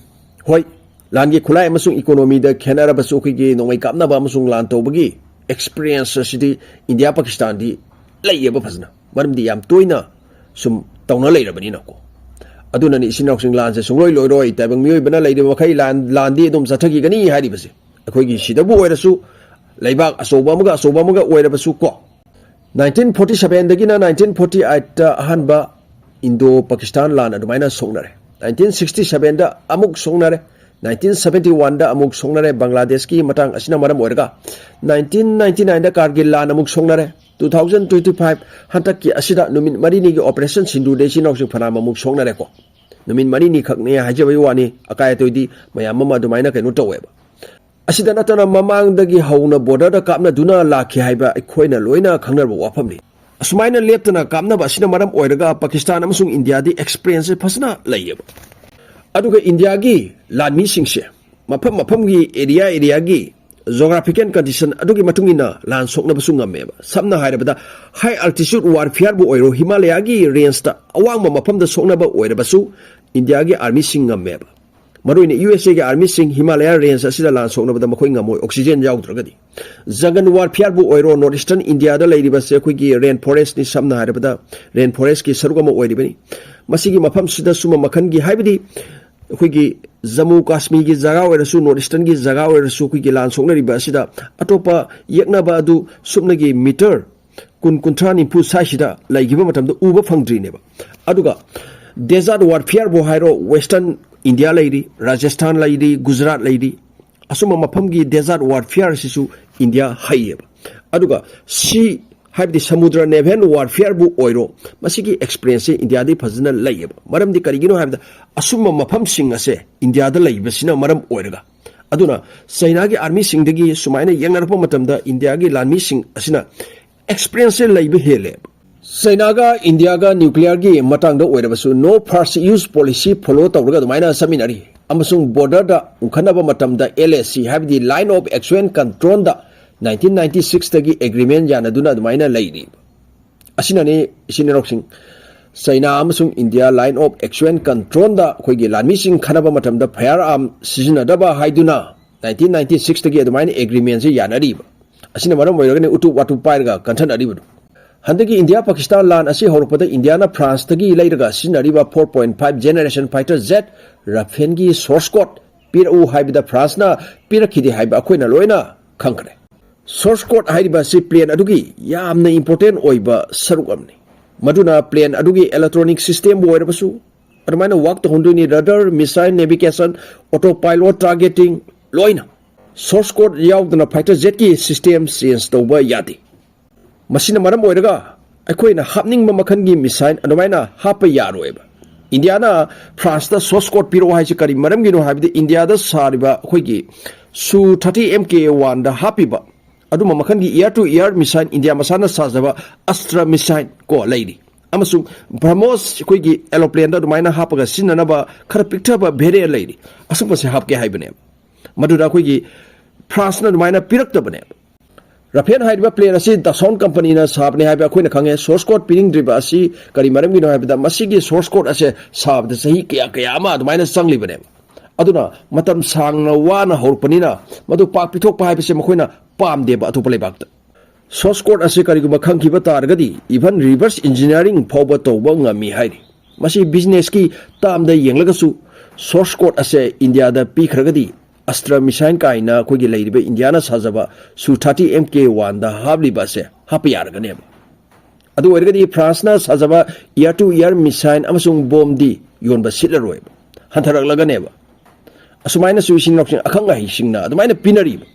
ꯍꯣꯏ, ꯂꯥꯟꯒꯤ ꯈꯨꯠꯂꯥꯏ ꯑꯃꯁꯨꯡ ꯏꯀꯣꯅꯣꯃꯤꯗ ꯈꯦꯠꯅꯔꯕꯁꯨ ꯑꯩꯈꯣꯏꯒꯤ ꯅꯣꯡꯃꯩ ꯀꯥꯞꯅꯕ ꯑꯃꯁꯨꯡ ꯂꯥꯟ ꯇꯧꯕꯒꯤ ꯑꯦꯛꯁꯄꯤꯔꯤꯌꯦꯟꯁ ꯑꯁꯤꯗꯤ ꯏꯟꯗꯤꯌꯥ ꯄꯥꯀꯤꯁꯇꯥꯟꯗꯤ ꯂꯩꯌꯦꯕ ꯐꯖꯅ꯫ ꯃꯔꯝꯗꯤ ꯌꯥꯝ ꯇꯣꯏꯅ ꯁꯨꯝ ꯇꯧꯅ ꯂꯩꯔꯕꯅꯤꯅꯀꯣ꯫ ꯑꯗꯨꯅꯅꯤ ꯏꯆꯤꯟ ꯏꯅꯥꯎꯁꯤꯡ ꯂꯥꯟꯁꯦ ꯁꯨꯡꯂꯣꯏ ꯂꯣꯏꯔꯣꯏ, ꯇꯥꯏꯕꯪ ꯃꯤꯑꯣꯏꯕꯅ ꯂꯩꯔꯤꯕ ꯃꯈꯩ ꯂꯥꯟ, ꯂꯥꯟꯗꯤ ꯑꯗꯨꯝ ꯆꯠꯊꯈꯤꯒꯅꯤ ꯍꯥꯏꯔꯤꯕꯁꯦ꯫ ꯑꯩꯈꯣꯏꯒꯤ ꯁꯤꯗꯕꯨ ꯑꯣꯏꯔꯁꯨ, ꯂꯩꯕꯥꯛ ꯑꯆꯧꯕ ꯑꯃꯒ ꯑꯆꯧꯕ ꯑꯃꯒ ꯑꯣꯏꯔꯕꯁꯨ ꯀꯣ, nineteen forty sevenꯗꯒꯤꯅ nineteen forty eightꯇ ꯑꯍꯥꯟꯕ ꯏꯟꯗꯣ ꯄꯥꯀꯤꯁꯇꯥꯟ ꯂꯥꯟ ꯑꯗꯨꯃꯥꯏꯅ ꯁꯣꯛꯅꯔꯦ꯫ Nineteen sixty sevenꯗ ꯑꯃꯨꯛ ꯁꯣꯛꯅꯔꯦ꯫ Nineteen seventy oneꯗ ꯑꯃꯨꯛ ꯁꯣꯛꯅꯔꯦ, ꯕꯪꯒ꯭ꯂꯥꯗꯦꯁꯀꯤ ꯃꯇꯥꯡ ꯑꯁꯤꯅ ꯃꯔꯝ ꯑꯣꯏꯔꯒ꯫ Nineteen ninety nineꯗ ꯀꯥꯔꯒꯤꯜ ꯂꯥꯟ ꯑꯃꯨꯛ ꯁꯣꯛꯅꯔꯦ꯫ Two thousand twenty five ꯍꯟꯗꯛꯀꯤ ꯑꯁꯤꯗ ꯅꯨꯃꯤꯠ ꯃꯔꯤꯅꯤꯒꯤ ꯑꯣꯄꯔꯦꯁꯟ ꯁꯤꯟꯗꯨꯔꯗ ꯏꯆꯤꯟ ꯏꯅꯥꯎꯁꯤꯡ ꯐꯅꯌꯥꯝ ꯑꯃꯨꯛ ꯁꯣꯛꯅꯔꯦꯀꯣ꯫ ꯅꯨꯃꯤꯠ ꯃꯔꯤꯅꯤ ꯈꯛꯅꯦ ꯍꯥꯏꯖꯕꯒꯤ ꯋꯥꯅꯤ, ꯑꯀꯥꯏ ꯑꯇꯣꯏꯗꯤ ꯃꯌꯥꯝ ꯑꯃ ꯑꯗꯨꯃꯥꯏꯅ ꯀꯩꯅꯣ ꯇꯧꯋꯦꯕ꯫ ꯑꯁꯤꯗ ꯅꯠꯇꯅ ꯃꯃꯥꯡꯗꯒꯤ ꯍꯧꯅ ꯕꯣꯔꯗꯔꯗ ꯀꯥꯞꯅꯗꯨꯅ ꯂꯥꯛꯈꯤ ꯍꯥꯏꯕ ꯑꯩꯈꯣꯏꯅ ꯂꯣꯏꯅ ꯈꯪꯅꯔꯕ ꯋꯥꯐꯝꯅꯤ꯫ ꯑꯁꯨꯃꯥꯏꯅ ꯂꯦꯞꯇꯅ ꯀꯥꯞꯅꯕ ꯑꯁꯤꯅ ꯃꯔꯝ ꯑꯣꯏꯔꯒ ꯄꯥꯀꯤꯁꯇꯥꯟ ꯑꯃꯁꯨꯡ ꯏꯟꯗꯤꯌꯥꯗꯤ ꯑꯦꯛꯁꯄꯤꯔꯤꯌꯦꯟꯁꯁꯦ ꯐꯖꯅ ꯂꯩꯌꯦꯕ꯫ ꯑꯗꯨꯒ ꯏꯟꯗꯤꯌꯥꯒꯤ ꯂꯥꯟꯃꯤꯁꯤꯡꯁꯦ ꯃꯐꯝ ꯃꯐꯝꯒꯤ ꯑꯦꯔꯤꯌꯥ ꯑꯦꯔꯤꯌꯥꯒꯤ ꯖꯣꯒ꯭ꯔꯥꯐꯤꯀꯦꯜ ꯀꯟꯗꯤꯁꯟ ꯑꯗꯨꯒꯤ ꯃꯇꯨꯡ ꯏꯟꯅ ꯂꯥꯟ ꯁꯣꯛꯅꯕꯁꯨ ꯉꯝꯃꯦꯕ꯫ ꯁꯝꯅ ꯍꯥꯏꯔꯕꯗ, ꯍꯥꯏ ꯑꯜꯇꯤꯆꯨꯠ ꯋꯥꯔꯐꯤꯌꯥꯔꯕꯨ ꯑꯣꯏꯔꯣ, ꯍꯤꯃꯥꯂꯌꯥꯒꯤ ꯔꯦꯟꯖꯇ ꯑꯋꯥꯡꯕ ꯃꯐꯝꯗ ꯁꯣꯛꯅꯕ ꯑꯣꯏꯔꯕꯁꯨ ꯏꯟꯗꯤꯌꯥꯒꯤ ꯑꯥꯔꯃꯤꯁꯤꯡ ꯉꯝꯃꯦꯕ꯫ ꯃꯔꯨꯑꯣꯏꯅ ꯌꯨ ꯑꯦꯁ ꯑꯦꯒꯤ ꯑꯥꯔꯃꯤꯁꯤꯡ ꯍꯤꯃꯥꯂꯌꯥ ꯔꯦꯟꯖ ꯑꯁꯤꯗ ꯂꯥꯟ ꯁꯣꯛꯅꯕꯗ ꯃꯈꯣꯏ ꯉꯝꯃꯣꯏ, ꯑꯣꯛꯁꯤꯖꯦꯟ ꯌꯥꯎꯗ꯭ꯔꯒꯗꯤ꯫ ꯖꯪꯒꯜ ꯋꯥꯔꯐꯤꯌꯥꯔꯕꯨ ꯑꯣꯏꯔꯣ, ꯅꯣꯔꯠ ꯏꯁꯇꯔꯟ ꯏꯟꯗꯤꯌꯥꯗ ꯂꯩꯔꯤꯕꯁꯦ ꯑꯩꯈꯣꯏꯒꯤ ꯔꯦꯟ ꯐꯣꯔꯦꯁꯅꯤ, ꯁꯝꯅ ꯍꯥꯏꯔꯕꯗ ꯔꯦꯟ ꯐꯣꯔꯦꯁꯀꯤ ꯁꯔꯨꯛ ꯑꯃ ꯑꯣꯏꯔꯤꯕꯅꯤ꯫ ꯃꯁꯤꯒꯤ ꯃꯐꯝꯁꯤꯗ ꯁꯨꯝꯕ ꯃꯈꯜꯒꯤ, ꯍꯥꯏꯕꯗꯤ ꯑꯩꯈꯣꯏꯒꯤ ꯖꯃꯨ ꯀꯥꯁꯃꯤꯔꯒꯤ ꯖꯒꯥ ꯑꯣꯏꯔꯁꯨ, ꯅꯣꯔꯠ ꯏꯁꯇꯔꯟꯒꯤ ꯖꯒꯥ ꯑꯣꯏꯔꯁꯨ, ꯑꯩꯈꯣꯏꯒꯤ ꯂꯥꯟ ꯁꯣꯛꯅꯔꯤꯕ ꯑꯁꯤꯗ ꯑꯇꯣꯞꯄ ꯌꯦꯛꯅꯕ ꯑꯗꯨ ꯁꯨꯞꯅꯒꯤ ꯃꯤꯇꯔ ꯀꯨꯟ, ꯀꯨꯟꯊ꯭ꯔꯥ, ꯅꯤꯐꯨ ꯁ꯭ꯋꯥꯏꯁꯤꯗ ꯂꯩꯈꯤꯕ ꯃꯇꯝꯗ ꯎꯕ ꯐꯪꯗ꯭ꯔꯤꯅꯦꯕ꯫ ꯑꯗꯨꯒ ꯗꯦꯖꯥꯔꯠ ꯋꯥꯔꯐꯤꯌꯥꯔꯕꯨ ꯍꯥꯏꯔꯣ, ꯋꯦꯁꯇꯔꯟ ꯏꯟꯗꯤꯌꯥ ꯂꯩꯔꯤ, ꯔꯥꯖꯁꯊꯥꯟ ꯂꯩꯔꯤ, ꯒꯨꯖꯔꯥꯠ ꯂꯩꯔꯤ, ꯑꯁꯨꯝꯕ ꯃꯐꯝꯒꯤ ꯗꯦꯖꯥꯔꯠ ꯋꯥꯔꯐꯤꯌꯥꯔ ꯑꯁꯤꯁꯨ ꯏꯟꯗꯤꯌꯥ ꯍꯩꯌꯦꯕ꯫ ꯑꯗꯨꯒ ꯁꯤ, ꯍꯥꯏꯕꯗꯤ ꯁꯃꯨꯗ꯭ꯔ ꯅꯦꯚꯦꯜ ꯋꯥꯔꯐꯤꯌꯥꯔꯕꯨ ꯑꯣꯏꯔꯣ, ꯃꯁꯤꯒꯤ ꯑꯦꯛꯁꯄꯤꯔꯤꯌꯦꯟꯁꯁꯦ ꯏꯟꯗꯤꯌꯥꯗꯤ ꯐꯖꯅ ꯂꯩꯌꯦꯕ꯫ ꯃꯔꯝꯗꯤ ꯀꯔꯤꯒꯤꯅꯣ ꯍꯥꯏꯕꯗ, ꯑꯁꯨꯝꯕ ꯃꯐꯝꯁꯤꯡ ꯑꯁꯦ ꯏꯟꯗꯤꯌꯥꯗ ꯂꯩꯕꯁꯤꯅ ꯃꯔꯝ ꯑꯣꯏꯔꯒ꯫ ꯑꯗꯨꯅ ꯆꯩꯅꯥꯒꯤ ꯑꯥꯔꯃꯤꯁꯤꯡꯗꯒꯤ ꯁꯨꯃꯥꯏꯅ ꯌꯦꯡꯅꯔꯛꯄ ꯃꯇꯝꯗ ꯏꯟꯗꯤꯌꯥꯒꯤ ꯂꯥꯟꯃꯤꯁꯤꯡ ꯑꯁꯤꯅ ꯑꯦꯛꯁꯄꯤꯔꯤꯌꯦꯟꯁꯁꯦ ꯂꯩꯕ ꯍꯦꯜꯂꯦꯕ꯫ ꯆꯩꯅꯥꯒ ꯏꯟꯗꯤꯌꯥꯒ ꯅ꯭ꯌꯨꯀ꯭ꯂꯤꯌꯔꯒꯤ ꯃꯇꯥꯡꯗ ꯑꯣꯏꯔꯕꯁꯨ no first use policy follow ꯇꯧꯔꯒ ꯑꯗꯨꯃꯥꯏꯅ ꯆꯠꯃꯤꯟꯅꯔꯤ꯫ ꯑꯃꯁꯨꯡ ꯕꯣꯔꯗꯔꯗ ꯎꯪꯈꯠꯅꯕ ꯃꯇꯝꯗ L A C, ꯍꯥꯏꯕꯗꯤ Line of Actual Controlꯗ nineteen ninety sixꯇꯒꯤ agreement ꯌꯥꯅꯗꯨꯅ ꯑꯗꯨꯃꯥꯏꯅ ꯂꯩꯔꯤ꯫ ꯑꯁꯤꯅꯅꯤ, ꯏꯆꯤꯟ ꯏꯅꯥꯎꯁꯤꯡ, ꯆꯩꯅꯥ ꯑꯃꯁꯨꯡ ꯏꯟꯗꯤꯌꯥ Line of Actual Controlꯗ ꯑꯩꯈꯣꯏꯒꯤ ꯂꯥꯟꯃꯤꯁꯤꯡ ꯈꯠꯅꯕ ꯃꯇꯝꯗ firearm ꯁꯤꯖꯤꯟꯅꯗꯕ ꯍꯥꯏꯗꯨꯅ nineteen ninety sixꯇꯒꯤ ꯑꯗꯨꯃꯥꯏꯅ agreementꯁꯦ ꯌꯥꯅꯔꯤꯕ꯫ ꯑꯁꯤꯅ ꯃꯔꯝ ꯑꯣꯏꯔꯒꯅꯤ ꯎꯇꯨꯞ ꯋꯥꯇꯨꯞ ꯄꯥꯏꯔꯒ ꯀꯟꯊꯠꯅꯔꯤꯕꯗꯨ꯫ ꯍꯟꯗꯛꯀꯤ ꯏꯟꯗꯤꯌꯥ ꯄꯥꯀꯤꯁꯇꯥꯟ ꯂꯥꯟ ꯑꯁꯤ ꯍꯧꯔꯛꯄꯗ ꯏꯟꯗꯤꯌꯥꯅ ꯐ꯭ꯔꯥꯟꯁꯇꯒꯤ ꯂꯩꯔꯒ ꯁꯤꯖꯤꯟꯅꯔꯤꯕ four point five generation fighter jet Rafaleꯒꯤ source code ꯄꯤꯔꯛꯎ ꯍꯥꯏꯕꯗ ꯐ꯭ꯔꯥꯟꯁꯅ ꯄꯤꯔꯛꯈꯤꯗꯦ ꯍꯥꯏꯕ ꯑꯩꯈꯣꯏꯅ ꯂꯣꯏꯅ ꯈꯪꯈ꯭ꯔꯦ꯫ Source code ꯍꯥꯏꯔꯤꯕ ꯑꯁꯤ plane ꯑꯗꯨꯒꯤ ꯌꯥꯝꯅ important ꯑꯣꯏꯕ ꯁꯔꯨꯛ ꯑꯃꯅꯤ꯫ ꯃꯗꯨꯅ plane ꯑꯗꯨꯒꯤ electronic systemꯕꯨ ꯑꯣꯏꯔꯕꯁꯨ ꯑꯗꯨꯃꯥꯏꯅ work ꯇꯧꯍꯟꯗꯣꯏꯅꯤ꯫ Radar, missile navigation, autopilot targeting ꯂꯣꯏꯅ꯫ Source code ꯌꯥꯎꯗꯅ fighter jetꯀꯤ system change ꯇꯧꯕ ꯌꯥꯗꯦ꯫ ꯃꯁꯤꯅ ꯃꯔꯝ ꯑꯣꯏꯔꯒ ꯑꯩꯈꯣꯏꯅ ꯍꯥꯞꯅꯤꯡꯕ ꯃꯈꯜꯒꯤ missile ꯑꯗꯨꯃꯥꯏꯅ ꯍꯥꯞꯄ ꯌꯥꯔꯣꯏꯕ꯫ ꯏꯟꯗꯤꯌꯥꯅ ꯐ꯭ꯔꯥꯟꯁꯇ source code ꯄꯤꯔꯛꯑꯣ ꯍꯥꯏꯁꯤ ꯀꯔꯤ ꯃꯔꯝꯒꯤꯅꯣ ꯍꯥꯏꯕꯗꯤ ꯏꯟꯗꯤꯌꯥꯗ ꯁꯥꯔꯤꯕ ꯑꯩꯈꯣꯏꯒꯤ Su thirty M K oneꯗ ꯍꯥꯞꯄꯤꯕ ꯑꯗꯨꯝꯕ ꯃꯈꯜꯒꯤ air to air missile, India ꯃꯁꯥꯅ ꯁꯥꯖꯕ Astra missile ꯀꯣ ꯂꯩꯔꯤ꯫ ꯑꯃꯁꯨꯡ BrahMos ꯑꯩꯈꯣꯏꯒꯤ aeroplaneꯗ ꯑꯗꯨꯃꯥꯏꯅ ꯍꯥꯞꯄꯒ ꯁꯤꯖꯤꯟꯅꯅꯕ ꯈꯔ ꯄꯤꯛꯊꯕ variant ꯂꯩꯔꯤ꯫ ꯑꯁꯨꯝꯕꯁꯦ ꯍꯥꯞꯀꯦ ꯍꯥꯏꯕꯅꯦꯕ꯫ ꯃꯗꯨꯗ ꯑꯩꯈꯣꯏꯒꯤ ꯐ꯭ꯔꯥꯟꯁꯅ ꯑꯗꯨꯃꯥꯏꯅ ꯄꯤꯔꯛꯇꯕꯅꯦꯕ꯫ Rafale ꯍꯥꯏꯔꯤꯕ plane ꯑꯁꯤ Dassault companyꯅ ꯁꯥꯕꯅꯤ ꯍꯥꯏꯕ ꯑꯩꯈꯣꯏꯅ ꯈꯪꯉꯦ꯫ Source code ꯄꯤꯅꯤꯡꯗ꯭ꯔꯤꯕ ꯑꯁꯤ ꯀꯔꯤ ꯃꯔꯝꯒꯤꯅꯣ ꯍꯥꯏꯕꯗ ꯃꯁꯤꯒꯤ source code ꯑꯁꯦ ꯁꯥꯕꯗ ꯆꯍꯤ ꯀꯌꯥ ꯀꯌꯥ ꯑꯃ ꯑꯗꯨꯃꯥꯏꯅ ꯆꯪꯂꯤꯕꯅꯦꯕ꯫ ꯑꯗꯨꯅ ꯃꯇꯝ ꯁꯥꯡꯅ ꯋꯥꯅ ꯍꯧꯔꯛꯄꯅꯤꯅ ꯃꯗꯨ ꯄꯥꯛ ꯄꯤꯊꯣꯛꯄ ꯍꯥꯏꯕꯁꯦ ꯃꯈꯣꯏꯅ ꯄꯥꯝꯗꯦꯕ ꯑꯇꯣꯞꯄ ꯂꯩꯕꯥꯛꯇ꯫ Source code ꯑꯁꯤ ꯀꯔꯤꯒꯨꯝꯕ ꯈꯪꯈꯤꯕ ꯇꯥꯔꯒꯗꯤ even reverse engineering ꯐꯥꯎꯕ ꯇꯧꯕ ꯉꯝꯃꯤ ꯍꯥꯏꯔꯤ꯫ ꯃꯁꯤ businessꯀꯤ termꯗ ꯌꯦꯡꯂꯒꯁꯨ source code ꯑꯁꯦ ꯏꯟꯗꯤꯌꯥꯗ ꯄꯤꯈ꯭ꯔꯒꯗꯤ Astra missile ꯀꯥꯏꯅ ꯑꯩꯈꯣꯏꯒꯤ ꯂꯩꯔꯤꯕ ꯏꯟꯗꯤꯌꯥꯅ ꯁꯥꯖꯕ Su thirty M K oneꯗ ꯍꯥꯞꯂꯤꯕ ꯑꯁꯦ ꯍꯥꯞꯄ ꯌꯥꯔꯒꯅꯦꯕ꯫ ꯑꯗꯨ ꯑꯣꯏꯔꯒꯗꯤ ꯐ꯭ꯔꯥꯟꯁꯅ ꯁꯥꯖꯕ air to air missile ꯑꯃꯁꯨꯡ ꯕꯣꯝꯗꯤ ꯌꯣꯟꯕ ꯁꯤꯠꯂꯔꯣꯏꯕ, ꯍꯟꯊꯔꯛꯂꯒꯅꯦꯕ꯫ ꯑꯁꯨꯃꯥꯏꯅꯁꯨ ꯏꯆꯤꯟ ꯏꯅꯥꯎꯁꯤꯡ ꯑꯈꯪ ꯑꯍꯩꯁꯤꯡꯅ ꯑꯗꯨꯃꯥꯏꯅ ꯄꯤꯅꯔꯤꯕ꯫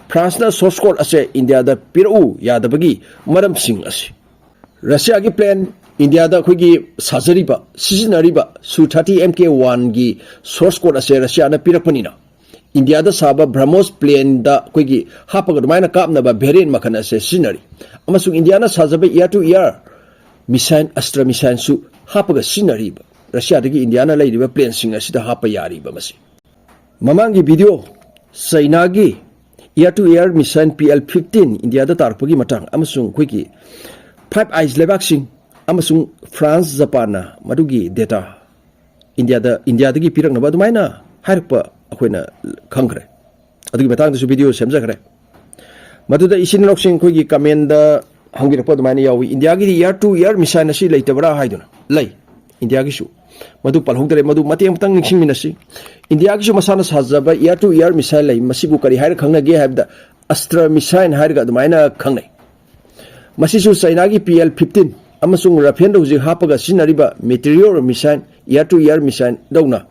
ꯐ꯭ꯔꯥꯟꯁꯅ source code ꯑꯁꯦ ꯏꯟꯗꯤꯌꯥꯗ ꯄꯤꯔꯛꯎ ꯌꯥꯗꯕꯒꯤ ꯃꯔꯝꯁꯤꯡ ꯑꯁꯤ꯫ ꯔꯁꯤꯌꯥꯒꯤ plane ꯏꯟꯗꯤꯌꯥꯗ ꯑꯩꯈꯣꯏꯒꯤ ꯁꯥꯖꯔꯤꯕ, ꯁꯤꯖꯤꯟꯅꯔꯤꯕ Su thirty M K oneꯒꯤ source code ꯑꯁꯦ ꯔꯁꯤꯌꯥꯅ ꯄꯤꯔꯛꯄꯅꯤꯅ ꯏꯟꯗꯤꯌꯥꯗ ꯁꯥꯕ BrahMos planeꯗ ꯑꯩꯈꯣꯏꯒꯤ ꯍꯥꯞꯄꯒ ꯑꯗꯨꯃꯥꯏꯅ ꯀꯥꯞꯅꯕ variant ꯃꯈꯜ ꯑꯁꯦ ꯁꯤꯖꯤꯟꯅꯔꯤ꯫ ꯑꯃꯁꯨꯡ ꯏꯟꯗꯤꯌꯥꯅ ꯁꯥꯖꯕ air to air missile, Astra missileꯁꯨ ꯍꯥꯞꯄꯒ ꯁꯤꯖꯤꯟꯅꯔꯤꯕ, ꯔꯁꯤꯌꯥꯗꯒꯤ ꯏꯟꯗꯤꯌꯥꯅ ꯂꯩꯔꯤꯕ planeꯁꯤꯡ ꯑꯁꯤꯗ ꯍꯥꯞꯄ ꯌꯥꯔꯤꯕ ꯃꯁꯤ꯫ ꯃꯃꯥꯡꯒꯤ video, ꯆꯩꯅꯥꯒꯤ air to air missile P L fifteen ꯏꯟꯗꯤꯌꯥꯗ ꯇꯥꯔꯛꯄꯒꯤ ꯃꯇꯥꯡ ꯑꯃꯁꯨꯡ ꯑꯩꯈꯣꯏꯒꯤ Five Eyes ꯂꯩꯕꯥꯛꯁꯤꯡ ꯑꯃꯁꯨꯡ ꯐ꯭ꯔꯥꯟꯁ, ꯖꯄꯥꯟꯅ ꯃꯗꯨꯒꯤ data ꯏꯟꯗꯤꯌꯥꯗ, ꯏꯟꯗꯤꯌꯥꯗꯒꯤ ꯄꯤꯔꯛꯅꯕ ꯑꯗꯨꯃꯥꯏꯅ ꯍꯥꯏꯔꯛꯄ ꯑꯩꯈꯣꯏꯅ ꯈꯪꯈ꯭ꯔꯦ꯫ ꯑꯗꯨꯒꯤ ꯃꯇꯥꯡꯗꯁꯨ video ꯁꯦꯝꯖꯈ꯭ꯔꯦ꯫ ꯃꯗꯨꯗ ꯏꯆꯤꯟ ꯏꯅꯥꯎꯁꯤꯡ ꯑꯩꯈꯣꯏꯒꯤ commentꯗ ꯍꯪꯕꯤꯔꯛꯄ ꯑꯗꯨꯃꯥꯏꯅ ꯌꯥꯎꯏ, "ꯏꯟꯗꯤꯌꯥꯒꯤꯗꯤ air to air missile ꯑꯁꯤ ꯂꯩꯇꯕ꯭ꯔꯥ?" ꯍꯥꯏꯗꯨꯅ꯫ ꯂꯩ, ꯏꯟꯗꯤꯌꯥꯒꯤꯁꯨ꯫ ꯃꯗꯨ ꯄꯜꯍꯧꯗꯔꯦ, ꯃꯗꯨ ꯃꯇꯦꯛ ꯑꯃꯇꯪ ꯅꯤꯡꯁꯤꯡꯃꯤꯟꯅꯁꯤ꯫ ꯏꯟꯗꯤꯌꯥꯒꯤꯁꯨ ꯃꯁꯥꯅ ꯁꯥꯖꯕ air to air missile ꯂꯩ꯫ ꯃꯁꯤꯕꯨ ꯀꯔꯤ ꯍꯥꯏꯔ ꯈꯪꯅꯒꯦ ꯍꯥꯏꯕꯗ Astra missile ꯍꯥꯏꯔꯒ ꯑꯗꯨꯃꯥꯏꯅ ꯈꯪꯅꯩ꯫ ꯃꯁꯤꯁꯨ ꯆꯩꯅꯥꯒꯤ P L fifteen ꯑꯃꯁꯨꯡ ꯔꯥꯐꯦꯜꯗ ꯍꯧꯖꯤꯛ ꯍꯥꯞꯄꯒ ꯁꯤꯖꯤꯟꯅꯔꯤꯕ Meteor missile, air to air missile ꯗꯧꯅ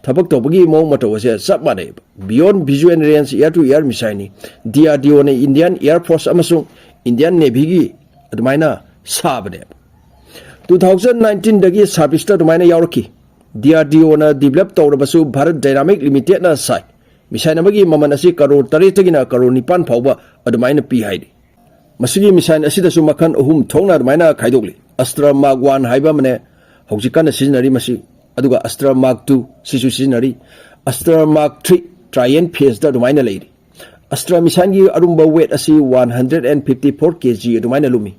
ꯊꯕꯛ ꯇꯧꯕꯒꯤ ꯃꯑꯣꯡ ꯃꯇꯧ ꯑꯁꯦ ꯆꯞ ꯃꯥꯟꯅꯩ꯫ Beyond visual range air to air missileꯅꯤ꯫ DRDOꯅ Indian Air Force ꯑꯃꯁꯨꯡ Indian Navyꯒꯤ ꯑꯗꯨꯃꯥꯏꯅ ꯁꯥꯕꯅꯦꯕ꯫ Two thousand nineteenꯗꯒꯤ serviceꯇ ꯑꯗꯨꯃꯥꯏꯅ ꯌꯥꯎꯔꯛꯈꯤ꯫ DRDOꯅ develop ꯇꯧꯔꯕꯁꯨ Bharat Dynamic Limitedꯅ ꯁꯥꯏ꯫ Missile ꯑꯃꯒꯤ ꯃꯃꯜ ꯑꯁꯤ ꯀꯔꯣꯔ ꯇꯔꯦꯠꯇꯒꯤꯅ ꯀꯔꯣꯔ ꯅꯤꯄꯥꯟ ꯐꯥꯎꯕ ꯑꯗꯨꯃꯥꯏꯅ ꯄꯤ ꯍꯥꯏꯔꯤ꯫ ꯃꯁꯤꯒꯤ missile ꯑꯁꯤꯗꯁꯨ ꯃꯈꯜ ꯑꯍꯨꯝ ꯊꯣꯛꯅ ꯑꯗꯨꯃꯥꯏꯅ ꯈꯥꯏꯗꯣꯛꯂꯤ꯫ Astra Mark one ꯍꯥꯏꯕ ꯑꯃꯅꯦ, ꯍꯧꯖꯤꯛ ꯀꯟꯅ ꯁꯤꯖꯤꯟꯅꯔꯤ ꯃꯁꯤ, ꯑꯗꯨꯒ Astra Mark two ꯁꯤꯁꯨ ꯁꯤꯖꯤꯟꯅꯔꯤ꯫ Astra Mark three trial phaseꯇ ꯑꯗꯨꯃꯥꯏꯅ ꯂꯩꯔꯤ꯫ Astra missileꯒꯤ ꯑꯔꯨꯝꯕ weight ꯑꯁꯤ one hundred and fifty four K G ꯑꯗꯨꯃꯥꯏꯅ ꯂꯨꯝꯃꯤ꯫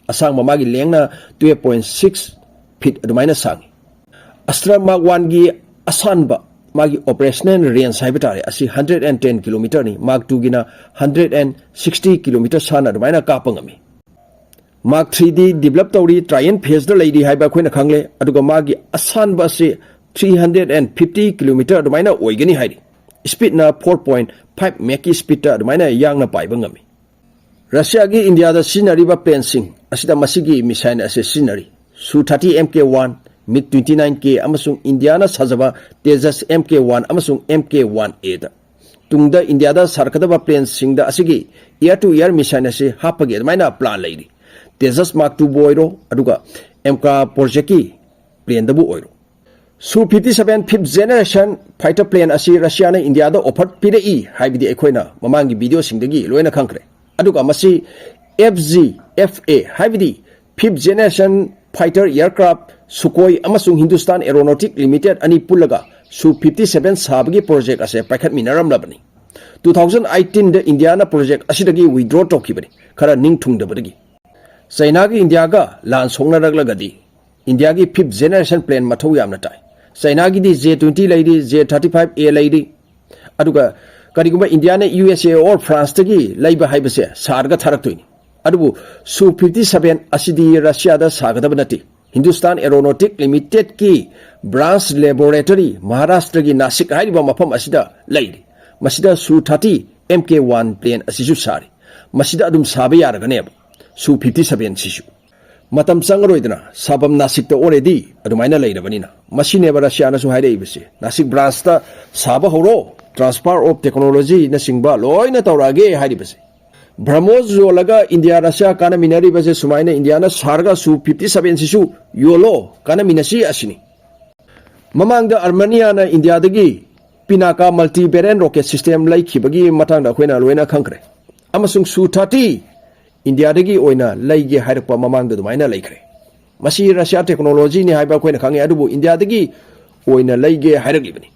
ꯑꯁꯥꯡꯕ ꯃꯥꯒꯤ lengthꯅ twelve point six feet ꯑꯗꯨꯃꯥꯏꯅ ꯁꯥꯡꯉꯤ꯫ Astra Mark oneꯒꯤ ꯑꯁꯥꯟꯕ ꯃꯥꯒꯤ operational range ꯍꯥꯏꯕ ꯇꯥꯔꯦ ꯑꯁꯤ hundred and ten kilometerꯅꯤ, Mark twoꯒꯤꯅ hundred and sixty kilometer ꯁꯥꯟꯅ ꯑꯗꯨꯃꯥꯏꯅ ꯀꯥꯞꯄ ꯉꯝꯃꯤ꯫ Mark threeꯗꯤ develop ꯇꯧꯔꯤ, trial phaseꯇ ꯂꯩꯔꯤ ꯍꯥꯏꯕ ꯑꯩꯈꯣꯏꯅ ꯈꯪꯂꯦ꯫ ꯑꯗꯨꯒ ꯃꯥꯒꯤ ꯑꯁꯥꯟꯕ ꯑꯁꯤ three hundred and fifty kilometer ꯑꯗꯨꯃꯥꯏꯅ ꯑꯣꯏꯒꯅꯤ ꯍꯥꯏꯔꯤ꯫ Speedꯅ four point five Mach speedꯇ ꯑꯗꯨꯃꯥꯏꯅ ꯌꯥꯡꯅ ꯄꯥꯏꯕ ꯉꯝꯃꯤ꯫ ꯔꯁꯤꯌꯥꯒꯤ ꯏꯟꯗꯤꯌꯥꯗ ꯁꯤꯖꯤꯟꯅꯔꯤꯕ planeꯁꯤꯡ ꯑꯁꯤꯗ ꯃꯁꯤꯒꯤ missile ꯑꯁꯤ ꯁꯤꯖꯤꯟꯅꯔꯤ꯫ Su thirty MK one, MiG twenty nine K ꯑꯃꯁꯨꯡ ꯏꯟꯗꯤꯌꯥꯅ ꯁꯥꯖꯕ Tejas MK one ꯑꯃꯁꯨꯡ MK one Aꯗ꯫ ꯇꯨꯡꯗ ꯏꯟꯗꯤꯌꯥꯗ ꯁꯥꯔꯛꯀꯗꯕ planeꯁꯤꯡꯗ ꯑꯁꯤꯒꯤ air to air missile ꯑꯁꯤ ꯍꯥꯞꯄꯒꯤ ꯑꯗꯨꯃꯥꯏꯅ plan ꯂꯩꯔꯤ꯫ Tejas Mark twoꯕꯨ ꯑꯣꯏꯔꯣ, ꯑꯗꯨꯒ MCRA projectꯀꯤ planeꯗꯕꯨ ꯑꯣꯏꯔꯣ꯫ Su fifty seven fifth generation fighter plane ꯑꯁꯤ ꯔꯁꯤꯌꯥꯅ ꯏꯟꯗꯤꯌꯥꯗ offer ꯄꯤꯔꯛꯏ ꯍꯥꯏꯕꯗꯤ ꯑꯩꯈꯣꯏꯅ ꯃꯃꯥꯡꯒꯤ videoꯁꯤꯡꯗꯒꯤ ꯂꯣꯏꯅ ꯈꯪꯈ꯭ꯔꯦ꯫ ꯑꯗꯨꯒ ꯃꯁꯤ F G F A ꯍꯥꯏꯕꯗꯤ Fifth Generation Fighter Aircraft Sukhoi ꯑꯃꯁꯨꯡ Hindustan Aeronautic Limited ꯑꯅꯤ ꯄꯨꯜꯂꯒ Su fifty seven ꯁꯥꯕꯒꯤ project ꯑꯁꯦ ꯄꯥꯏꯈꯠꯃꯤꯟꯅꯔꯝꯂꯕꯅꯤ꯫ Two thousand eighteenꯗ ꯏꯟꯗꯤꯌꯥꯅ project ꯑꯁꯤꯗꯒꯤ withdraw ꯇꯧꯈꯤꯕꯅꯤ, ꯈꯔ ꯅꯤꯡ ꯊꯨꯡꯗꯕꯗꯒꯤ꯫ ꯆꯩꯅꯥꯒꯤ ꯏꯟꯗꯤꯌꯥꯒ ꯂꯥꯟ ꯁꯣꯛꯅꯔꯛꯂꯒꯗꯤ ꯏꯟꯗꯤꯌꯥꯒꯤ fifth generation plane ꯃꯊꯧ ꯌꯥꯝꯅ ꯇꯥꯏ꯫ ꯆꯩꯅꯥꯒꯤꯗꯤ J twenty ꯂꯩꯔꯤ, J thirty five A ꯂꯩꯔꯤ꯫ ꯑꯗꯨꯒ ꯀꯔꯤꯒꯨꯝꯕ ꯏꯟꯗꯤꯌꯥꯅ U S A or Franceꯇꯒꯤ ꯂꯩꯕ ꯍꯥꯏꯕꯁꯦ ꯁꯥꯔꯒ ꯊꯥꯔꯛꯇꯣꯏꯅꯤ꯫ ꯑꯗꯨꯕꯨ Su fifty seven ꯑꯁꯤꯗꯤ ꯔꯁꯤꯌꯥꯗ ꯁꯥꯒꯗꯕ ꯅꯠꯇꯦ꯫ Hindustan Aeronautic Limitedꯀꯤ branch laboratory ꯃꯍꯥꯔꯥꯁꯇ꯭ꯔꯒꯤ ꯅꯥꯁꯤꯛ ꯍꯥꯏꯔꯤꯕ ꯃꯐꯝ ꯑꯁꯤꯗ ꯂꯩꯔꯤ꯫ ꯃꯁꯤꯗ Su thirty M K one plane ꯑꯁꯤꯁꯨ ꯁꯥꯔꯤ꯫ ꯃꯁꯤꯗ ꯑꯗꯨꯝ ꯁꯥꯕ ꯌꯥꯔꯒꯅꯦꯕ Su fifty seven ꯁꯤꯁꯨ꯫ ꯃꯇꯝ ꯆꯪꯉꯔꯣꯏꯗꯅ, ꯁꯥꯐꯝ ꯅꯥꯁꯤꯛꯇ already ꯑꯗꯨꯃꯥꯏꯅ ꯂꯩꯔꯕꯅꯤꯅ꯫ ꯃꯁꯤꯅꯦꯕ ꯔꯁꯤꯌꯥꯅꯁꯨ ꯍꯥꯏꯔꯛꯏꯕꯁꯦ, "ꯅꯥꯁꯤꯛ branchꯇ ꯁꯥꯕ ꯍꯧꯔꯣ, transfer of technologyꯅꯆꯤꯡꯕ ꯂꯣꯏꯅ ꯇꯧꯔꯛꯑꯒꯦ" ꯍꯥꯏꯔꯤꯕꯁꯦ꯫ BrahMos ꯌꯣꯜꯂꯒ ꯏꯟꯗꯤꯌꯥ ꯔꯁꯤꯌꯥ ꯀꯥꯟꯅꯃꯤꯟꯅꯔꯤꯕꯁꯦ ꯁꯨꯃꯥꯏꯅ ꯏꯟꯗꯤꯌꯥꯅ ꯁꯥꯔꯒ Su fifty seven ꯁꯤꯁꯨ ꯌꯣꯜꯂꯣ, ꯀꯥꯟꯅꯃꯤꯟꯅꯁꯤ ꯑꯁꯤꯅꯤ꯫ ꯃꯃꯥꯡꯗ ꯑꯔꯃꯦꯅꯤꯌꯥꯅ ꯏꯟꯗꯤꯌꯥꯗꯒꯤ Pinaka multi variant rocket system ꯂꯩꯈꯤꯕꯒꯤ ꯃꯇꯥꯡꯗ ꯑꯩꯈꯣꯏꯅ ꯂꯣꯏꯅ ꯈꯪꯈ꯭ꯔꯦ꯫ ꯑꯃꯁꯨꯡ Su thirty ꯏꯟꯗꯤꯌꯥꯗꯒꯤ ꯑꯣꯏꯅ ꯂꯩꯒꯦ ꯍꯥꯏꯔꯛꯄ ꯃꯃꯥꯡꯗ ꯑꯗꯨꯃꯥꯏꯅ ꯂꯩꯈ꯭ꯔꯦ꯫ ꯃꯁꯤ ꯔꯁꯤꯌꯥ technologyꯅꯤ ꯍꯥꯏꯕ ꯑꯩꯈꯣꯏꯅ ꯈꯪꯉꯦ, ꯑꯗꯨꯕꯨ ꯏꯟꯗꯤꯌꯥꯗꯒꯤ ꯑꯣꯏꯅ ꯂꯩꯒꯦ ꯍꯥꯏꯔꯛꯂꯤꯕꯅꯤ꯫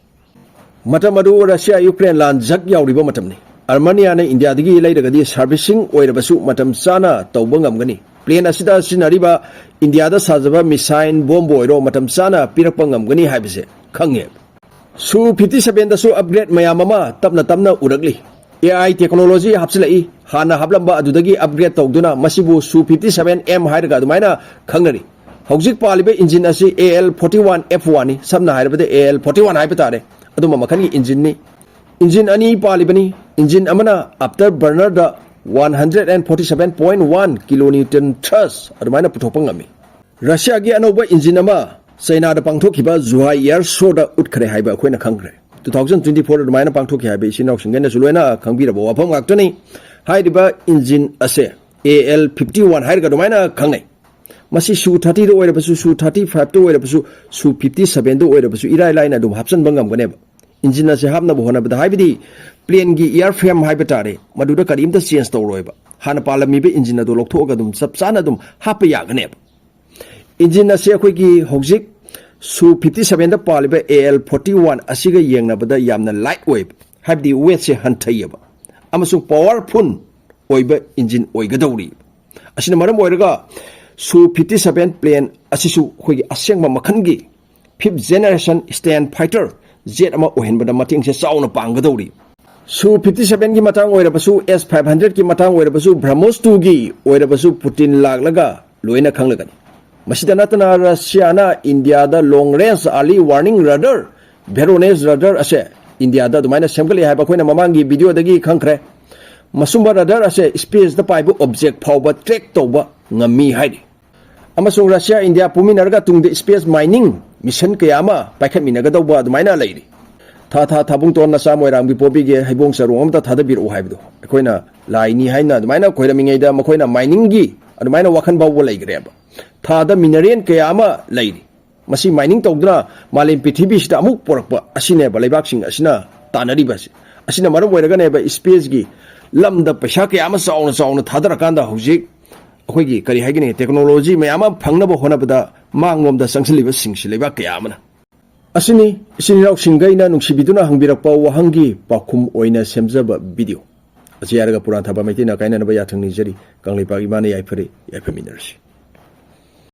ꯃꯇꯝ ꯑꯗꯨ ꯔꯁꯤꯌꯥ ꯌꯨꯀ꯭ꯔꯦꯟ ꯂꯥꯟ ꯖꯛ ꯌꯥꯎꯔꯤꯕ ꯃꯇꯝꯅꯤ꯫ ꯑꯔꯃꯦꯅꯤꯌꯥꯅ ꯏꯟꯗꯤꯌꯥꯗꯒꯤ ꯂꯩꯔꯒꯗꯤ servicing ꯑꯣꯏꯔꯕꯁꯨ ꯃꯇꯝ ꯆꯥꯅ ꯇꯧꯕ ꯉꯝꯒꯅꯤ꯫ Plane ꯑꯁꯤꯗ ꯁꯤꯖꯤꯟꯅꯔꯤꯕ ꯏꯟꯗꯤꯌꯥꯗ ꯁꯥꯖꯕ missile, ꯕꯣꯝꯕꯨ ꯑꯣꯏꯔꯣ, ꯃꯇꯝ ꯆꯥꯅ ꯄꯤꯔꯛꯄ ꯉꯝꯒꯅꯤ ꯍꯥꯏꯕꯁꯦ ꯈꯪꯉꯦ꯫ Su fifty sevenꯗꯁꯨ upgrade ꯃꯌꯥꯝ ꯑꯃ ꯇꯞꯅ ꯇꯞꯅ ꯎꯔꯛꯂꯤ꯫ A I technology ꯍꯥꯞꯆꯤꯜꯂꯛꯏ꯫ ꯍꯥꯟꯅ ꯍꯥꯞꯂꯝꯕ ꯑꯗꯨꯗꯒꯤ upgrade ꯇꯧꯗꯨꯅ ꯃꯁꯤꯕꯨ Su fifty seven M ꯍꯥꯏꯔꯒ ꯑꯗꯨꯃꯥꯏꯅ ꯈꯪꯅꯔꯤ꯫ ꯍꯧꯖꯤꯛ ꯄꯥꯜꯂꯤꯕ engine ꯑꯁꯤ A L forty one F one ꯅꯤ, ꯁꯝꯅ ꯍꯥꯏꯔꯕꯗ A L forty one ꯍꯥꯏꯕ ꯇꯥꯔꯦ꯫ ꯑꯗꯨꯝꯕ ꯃꯈꯜꯒꯤ engineꯅꯤ꯫ Engine ꯑꯅꯤ ꯄꯥꯜꯂꯤꯕꯅꯤ꯫ Engine ꯑꯃꯅ after burnerꯗ one hundred and forty seven point one kilonewton thrust ꯑꯗꯨꯃꯥꯏꯅ ꯄꯨꯊꯣꯛꯄ ꯉꯝꯃꯤ꯫ ꯔꯁꯤꯌꯥꯒꯤ ꯑꯅꯧꯕ engine ꯑꯃ ꯆꯩꯅꯥꯗ ꯄꯥꯡꯊꯣꯛꯈꯤꯕ Zhuhai Air Showꯗ ꯎꯠꯈ꯭ꯔꯦ ꯍꯥꯏꯕ ꯑꯩꯈꯣꯏꯅ ꯈꯪꯈ꯭ꯔꯦ꯫ Two thousand twenty four ꯑꯗꯨꯃꯥꯏꯅ ꯄꯥꯡꯊꯣꯛꯈꯤ ꯍꯥꯏꯕ ꯏꯆꯤꯟ ꯏꯅꯥꯎꯁꯤꯡꯒꯩꯅꯁꯨ ꯂꯣꯏꯅ ꯈꯪꯕꯤꯔꯕ ꯋꯥꯐꯝ ꯉꯥꯛꯇꯅꯤ꯫ ꯍꯥꯏꯔꯤꯕ engine ꯑꯁꯦ A L fifty one ꯍꯥꯏꯔꯒ ꯑꯗꯨꯃꯥꯏꯅ ꯈꯪꯅꯩ꯫ ꯃꯁꯤ Su thirtyꯗ ꯑꯣꯏꯔꯕꯁꯨ, Su thirty fiveꯇ ꯑꯣꯏꯔꯕꯁꯨ, Su fifty sevenꯗ ꯑꯣꯏꯔꯕꯁꯨ ꯏꯔꯥꯏ ꯂꯥꯏꯅ ꯑꯗꯨꯝ ꯍꯥꯞꯆꯤꯟꯕ ꯉꯝꯒꯅꯦꯕ꯫ ꯏꯟꯖꯤꯟ ꯑꯁꯦ ꯍꯥꯞꯅꯕ ꯍꯣꯠꯅꯕꯗ, ꯍꯥꯏꯕꯗꯤ ꯄ꯭ꯂꯦꯟꯒꯤ ꯏꯌꯥꯔ ꯐ꯭ꯔꯦꯝ ꯍꯥꯏꯕ ꯇꯥꯔꯦ, ꯃꯗꯨꯗ ꯀꯔꯤꯝꯇ ꯆꯦꯟꯖ ꯇꯧꯔꯣꯏꯕ꯫ ꯍꯥꯟꯅ ꯄꯥꯜꯂꯝꯃꯤꯕ ꯏꯟꯖꯤꯟ ꯑꯗꯨ ꯂꯧꯊꯣꯛꯑꯒ ꯑꯗꯨꯝ ꯆꯞ ꯆꯥꯅ ꯑꯗꯨꯝ ꯍꯥꯞꯄ ꯌꯥꯒꯅꯦꯕ꯫ ꯏꯟꯖꯤꯟ ꯑꯁꯦ ꯑꯩꯈꯣꯏꯒꯤ ꯍꯧꯖꯤꯛ ꯁꯨ ꯐꯤꯐꯇꯤ ꯁꯚꯦꯟꯗ ꯄꯥꯜꯂꯤꯕ ꯑꯦ ꯑꯦꯜ ꯐꯣꯔꯇꯤ ꯋꯥꯟ ꯑꯁꯤꯒ ꯌꯦꯡꯅꯕꯗ ꯌꯥꯝꯅ ꯂꯥꯏꯠ ꯑꯣꯏꯕ, ꯍꯥꯏꯕꯗꯤ ꯋꯦꯠꯁꯦ ꯍꯟꯊꯩꯌꯦꯕ, ꯑꯃꯁꯨꯡ ꯄꯋꯥꯔꯐꯨꯜ ꯑꯣꯏꯕ ꯏꯟꯖꯤꯟ ꯑꯣꯏꯒꯗꯧꯔꯤ꯫ ꯑꯁꯤꯅ ꯃꯔꯝ ꯑꯣꯏꯔꯒ ꯁꯨ ꯐꯤꯐꯇꯤ ꯁꯚꯦꯟ ꯄ꯭ꯂꯦꯟ ꯑꯁꯤꯁꯨ ꯑꯩꯈꯣꯏꯒꯤ ꯑꯁꯦꯡꯕ ꯃꯈꯜꯒꯤ fifth generation stand fighter Z ꯑꯃ ꯑꯣꯏꯍꯟꯕꯗ ꯃꯇꯦꯡꯁꯦ ꯆꯥꯎꯅ ꯄꯥꯡꯒꯗꯧꯔꯤ꯫ ꯁꯨ ꯐꯤꯐꯇꯤ ꯁꯚꯦꯟꯒꯤ ꯃꯇꯥꯡ ꯑꯣꯏꯔꯕꯁꯨ, ꯑꯦꯁ ꯐꯥꯏꯚ ꯍꯟꯗ꯭ꯔꯦꯗꯀꯤ ꯃꯇꯥꯡ ꯑꯣꯏꯔꯕꯁꯨ, ꯕ꯭ꯔꯍꯃꯣꯁ ꯇꯨꯒꯤ ꯑꯣꯏꯔꯕꯁꯨ ꯄꯨꯇꯤꯟ ꯂꯥꯛꯂꯒ ꯂꯣꯏꯅ ꯈꯪꯂꯒꯅꯤ꯫ ꯃꯁꯤꯗ ꯅꯠꯇꯅ ꯔꯁꯤꯌꯥꯅ ꯏꯟꯗꯤꯌꯥꯗ ꯂꯣꯡ ꯔꯦꯟꯖ ꯑꯥꯔꯂꯤ ꯋꯥꯔꯅꯤꯡ ꯔꯗꯔ, ꯚꯦꯔꯣꯅꯦꯁ ꯔꯗꯔ ꯑꯁꯦ ꯏꯟꯗꯤꯌꯥꯗ ꯑꯗꯨꯃꯥꯏꯅ ꯁꯦꯝꯒꯠꯂꯦ ꯍꯥꯏꯕ ꯑꯩꯈꯣꯏꯅ ꯃꯃꯥꯡꯒꯤ ꯚꯤꯗꯤꯑꯣꯗꯒꯤ ꯈꯪꯈ꯭ꯔꯦ꯫ ꯃꯁꯨꯝꯕ ꯔꯗꯔ ꯑꯁꯦ ꯁ꯭ꯄꯦꯁꯇ ꯄꯥꯏꯕ ꯑꯣꯕꯖꯦꯛ ꯐꯥꯎꯕ ꯇ꯭ꯔꯦꯛ ꯇꯧꯕ ꯉꯝꯃꯤ ꯍꯥꯏꯔꯤ꯫ ꯑꯃꯁꯨꯡ ꯔꯁꯤꯌꯥ ꯏꯟꯗꯤꯌꯥ ꯄꯨꯃꯤꯟꯅꯔꯒ ꯇꯨꯡꯗ ꯁ꯭ꯄꯦꯁ ꯃꯥꯏꯅꯤꯡ ꯃꯤꯁꯟ ꯀꯌꯥ ꯑꯃ ꯄꯥꯏꯈꯠꯃꯤꯟꯅꯒꯗꯧꯕ ꯑꯗꯨꯃꯥꯏꯅ ꯂꯩꯔꯤ꯫ ꯊꯥ ꯊꯥ ꯊꯥꯕꯨꯡꯇꯣꯟ ꯅꯆꯥ ꯃꯣꯏꯔꯥꯡꯕꯤ ꯄꯣꯕꯤꯒꯦ, ꯍꯩꯕꯣꯡ ꯆꯔꯣꯡ ꯑꯃꯇ ꯊꯥꯗꯕꯤꯔꯛꯎ ꯍꯥꯏꯕꯗꯣ ꯑꯩꯈꯣꯏꯅ ꯂꯥꯏꯅꯤ ꯍꯥꯏꯅ ꯑꯗꯨꯃꯥꯏꯅ ꯈꯣꯏꯔꯝꯃꯤꯉꯩꯗ ꯃꯈꯣꯏꯅ ꯃꯥꯏꯅꯤꯡꯒꯤ ꯑꯗꯨꯃꯥꯏꯅ ꯋꯥꯈꯜ ꯐꯥꯎꯕ ꯂꯩꯈ꯭ꯔꯦꯕ꯫ ꯊꯥꯗ ꯃꯤꯅꯔꯦꯜ ꯀꯌꯥ ꯑꯃ ꯂꯩꯔꯤ꯫ ꯃꯁꯤ ꯃꯥꯏꯅꯤꯡ ꯇꯧꯗꯨꯅ ꯃꯥꯂꯦꯝ ꯄ꯭ꯔꯤꯊꯤꯕꯤꯁꯤꯗ ꯑꯃꯨꯛ ꯄꯨꯔꯛꯄ ꯑꯁꯤꯅꯦꯕ ꯂꯩꯕꯥꯛꯁꯤꯡ ꯑꯁꯤꯅ ꯇꯥꯟꯅꯔꯤꯕ ꯑꯁꯤ꯫ ꯑꯁꯤꯅ ꯃꯔꯝ ꯑꯣꯏꯔꯒꯅꯦꯕ ꯁ꯭ꯄꯦꯁꯀꯤ ꯂꯝꯗ ꯄꯩꯁꯥ ꯀꯌꯥ ꯑꯃ ꯆꯥꯎꯅ ꯆꯥꯎꯅ ꯊꯥꯗꯔꯀꯥꯟꯗ ꯍꯧꯖꯤꯛ ꯑꯩꯈꯣꯏꯒꯤ ꯀꯔꯤ ꯍꯥꯏꯒꯅꯤ, ꯇꯦꯛꯅꯣꯂꯣꯖꯤ ꯃꯌꯥꯝ ꯑꯃ ꯐꯪꯅꯕ ꯍꯣꯠꯅꯕꯗ ꯃꯥꯡꯂꯣꯝꯗ ꯆꯪꯁꯤꯜꯂꯤꯕꯁꯤꯡꯁꯤ ꯂꯩꯕꯥꯛ ꯀꯌꯥ ꯑꯃꯅ꯫ ꯑꯁꯤꯅꯤ ꯏꯆꯤꯟ ꯏꯅꯥꯎꯁꯤꯡꯒ ꯑꯩꯅ ꯅꯨꯡꯁꯤꯕꯤꯗꯨꯅ ꯍꯪꯕꯤꯔꯛꯄ ꯋꯥꯍꯪꯒꯤ ꯄꯥꯎꯈꯨꯝ ꯑꯣꯏꯅ ꯁꯦꯝꯖꯕ ꯚꯤꯗꯤꯑꯣ꯫ ꯑꯁꯤ ꯍꯥꯏꯔꯒ ꯄꯨꯔꯥꯟ ꯊꯥꯕ ꯃꯩꯇꯩꯅ ꯀꯥꯏꯅꯅꯕ ꯌꯥꯊꯪ ꯅꯤꯖꯔꯤ꯫ ꯀꯪꯂꯩꯄꯥꯛ ꯏꯃꯥꯅ ꯌꯥꯏꯐꯔꯦ, ꯌꯥꯏꯐꯃꯤꯟꯅꯔꯁꯤ꯫